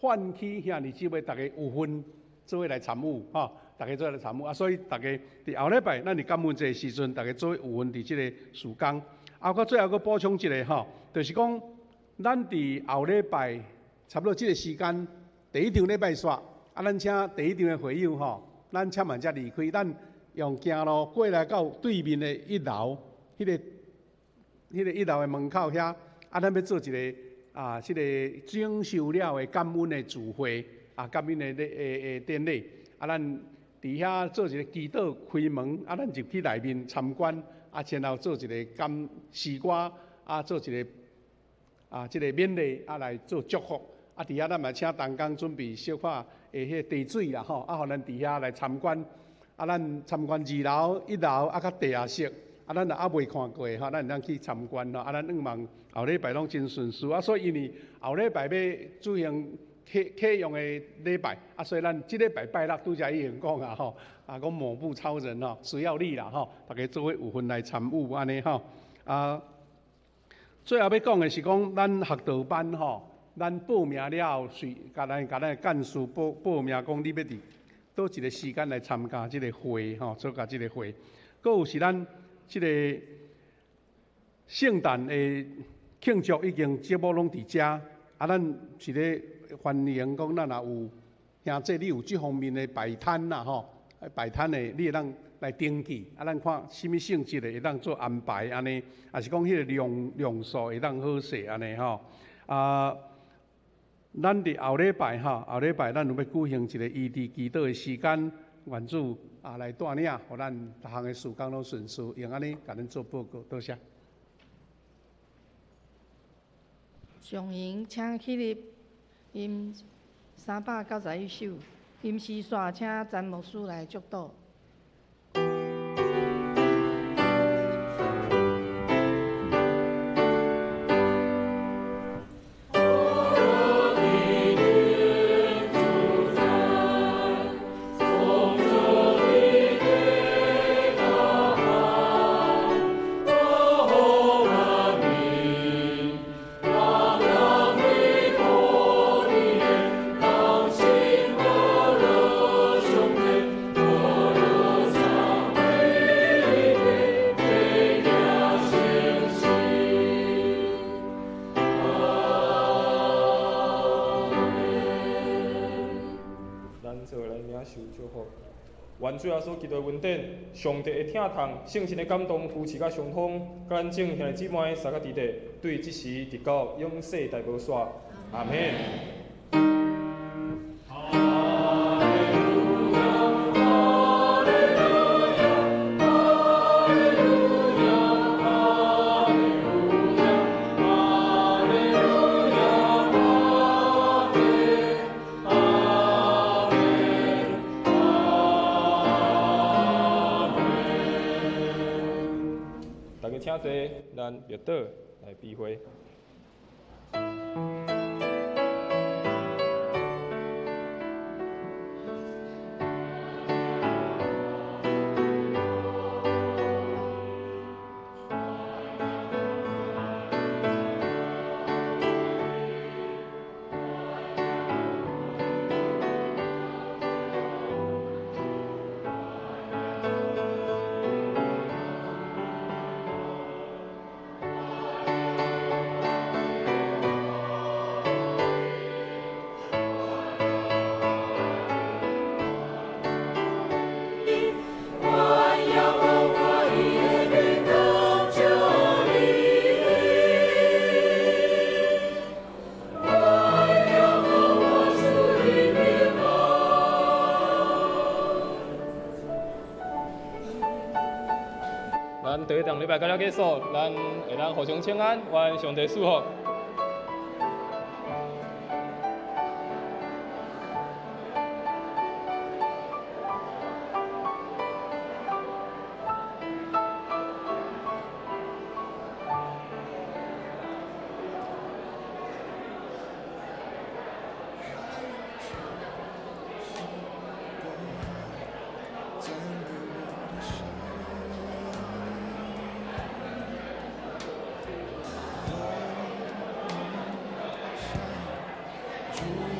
喚起兄弟姊妹，逐家有份做伙來參與吼，逐家做伙來參與啊。所以逐家佇後禮拜，咱佇感恩節的時陣，逐家做伙有份佇這個事工。啊，我最後閣補充一個吼，就是講咱佇後禮拜差不多這個時間，第一場禮拜煞，啊，咱請第一場的會友吼，咱車萬才離開，咱用行路過來到對面的一樓，彼個一樓的門口遐，啊，咱欲做一個啊，這個整修了的感恩的聚會，啊，感恩的禮的典禮，啊，咱佇遐做一個祈禱開門，啊，咱入去內面參觀，啊，然後做一個感詩歌，啊，做一個啊，這個勉勵，啊，來做祝福。啊，佇遐咱嘛請同工準備小可的彼個茶水啦吼，啊，予咱佇遐來參觀。啊，咱參觀二樓、一樓，啊，佮地下室。啊，咱若猶未看過吼，咱會當去參觀吼。啊，咱向望後禮拜攏真順遂。啊，所以因為後禮拜欲舉行啟啟用的禮拜，啊，所以咱這禮拜拜六拄才已經講啊吼，啊，講抹布超人吼，需要你啦吼，逐家做伙有份來參與按呢吼。啊，最後欲講的是講咱學道班吼。咱報名了後，隨共咱的幹事報報名，講你欲佇佗一個時間來參加這個會吼，參加這個會。閣有是咱這個聖誕的慶祝已經節目攏佇遮，啊，咱是咧歡迎講咱若有兄弟，你有這方面的擺攤啦吼，擺攤的你會當來登記，啊，咱看啥物性質的會當做安排按呢，抑是講彼個量量數會當好勢按呢吼，啊。咱佇後禮拜吼，後禮拜咱有欲舉行一個醫治祈禱的時間，愿主啊來帶領，予咱逐項的事工攏順遂，用按呢共恁做報告，多謝。上營請起立，吟391首，吟詩煞請詹牧師來祝禱。願主耶穌基督的恩典、上帝的疼痛、聖神的感動、扶持佮相通，佮咱眾兄弟姊妹、三个弟弟，對這時直到永世代無煞。阿們。請坐，咱默禱來閉會。咱第一堂禮拜到這結束，咱會當互相請安，願上帝賜福。主。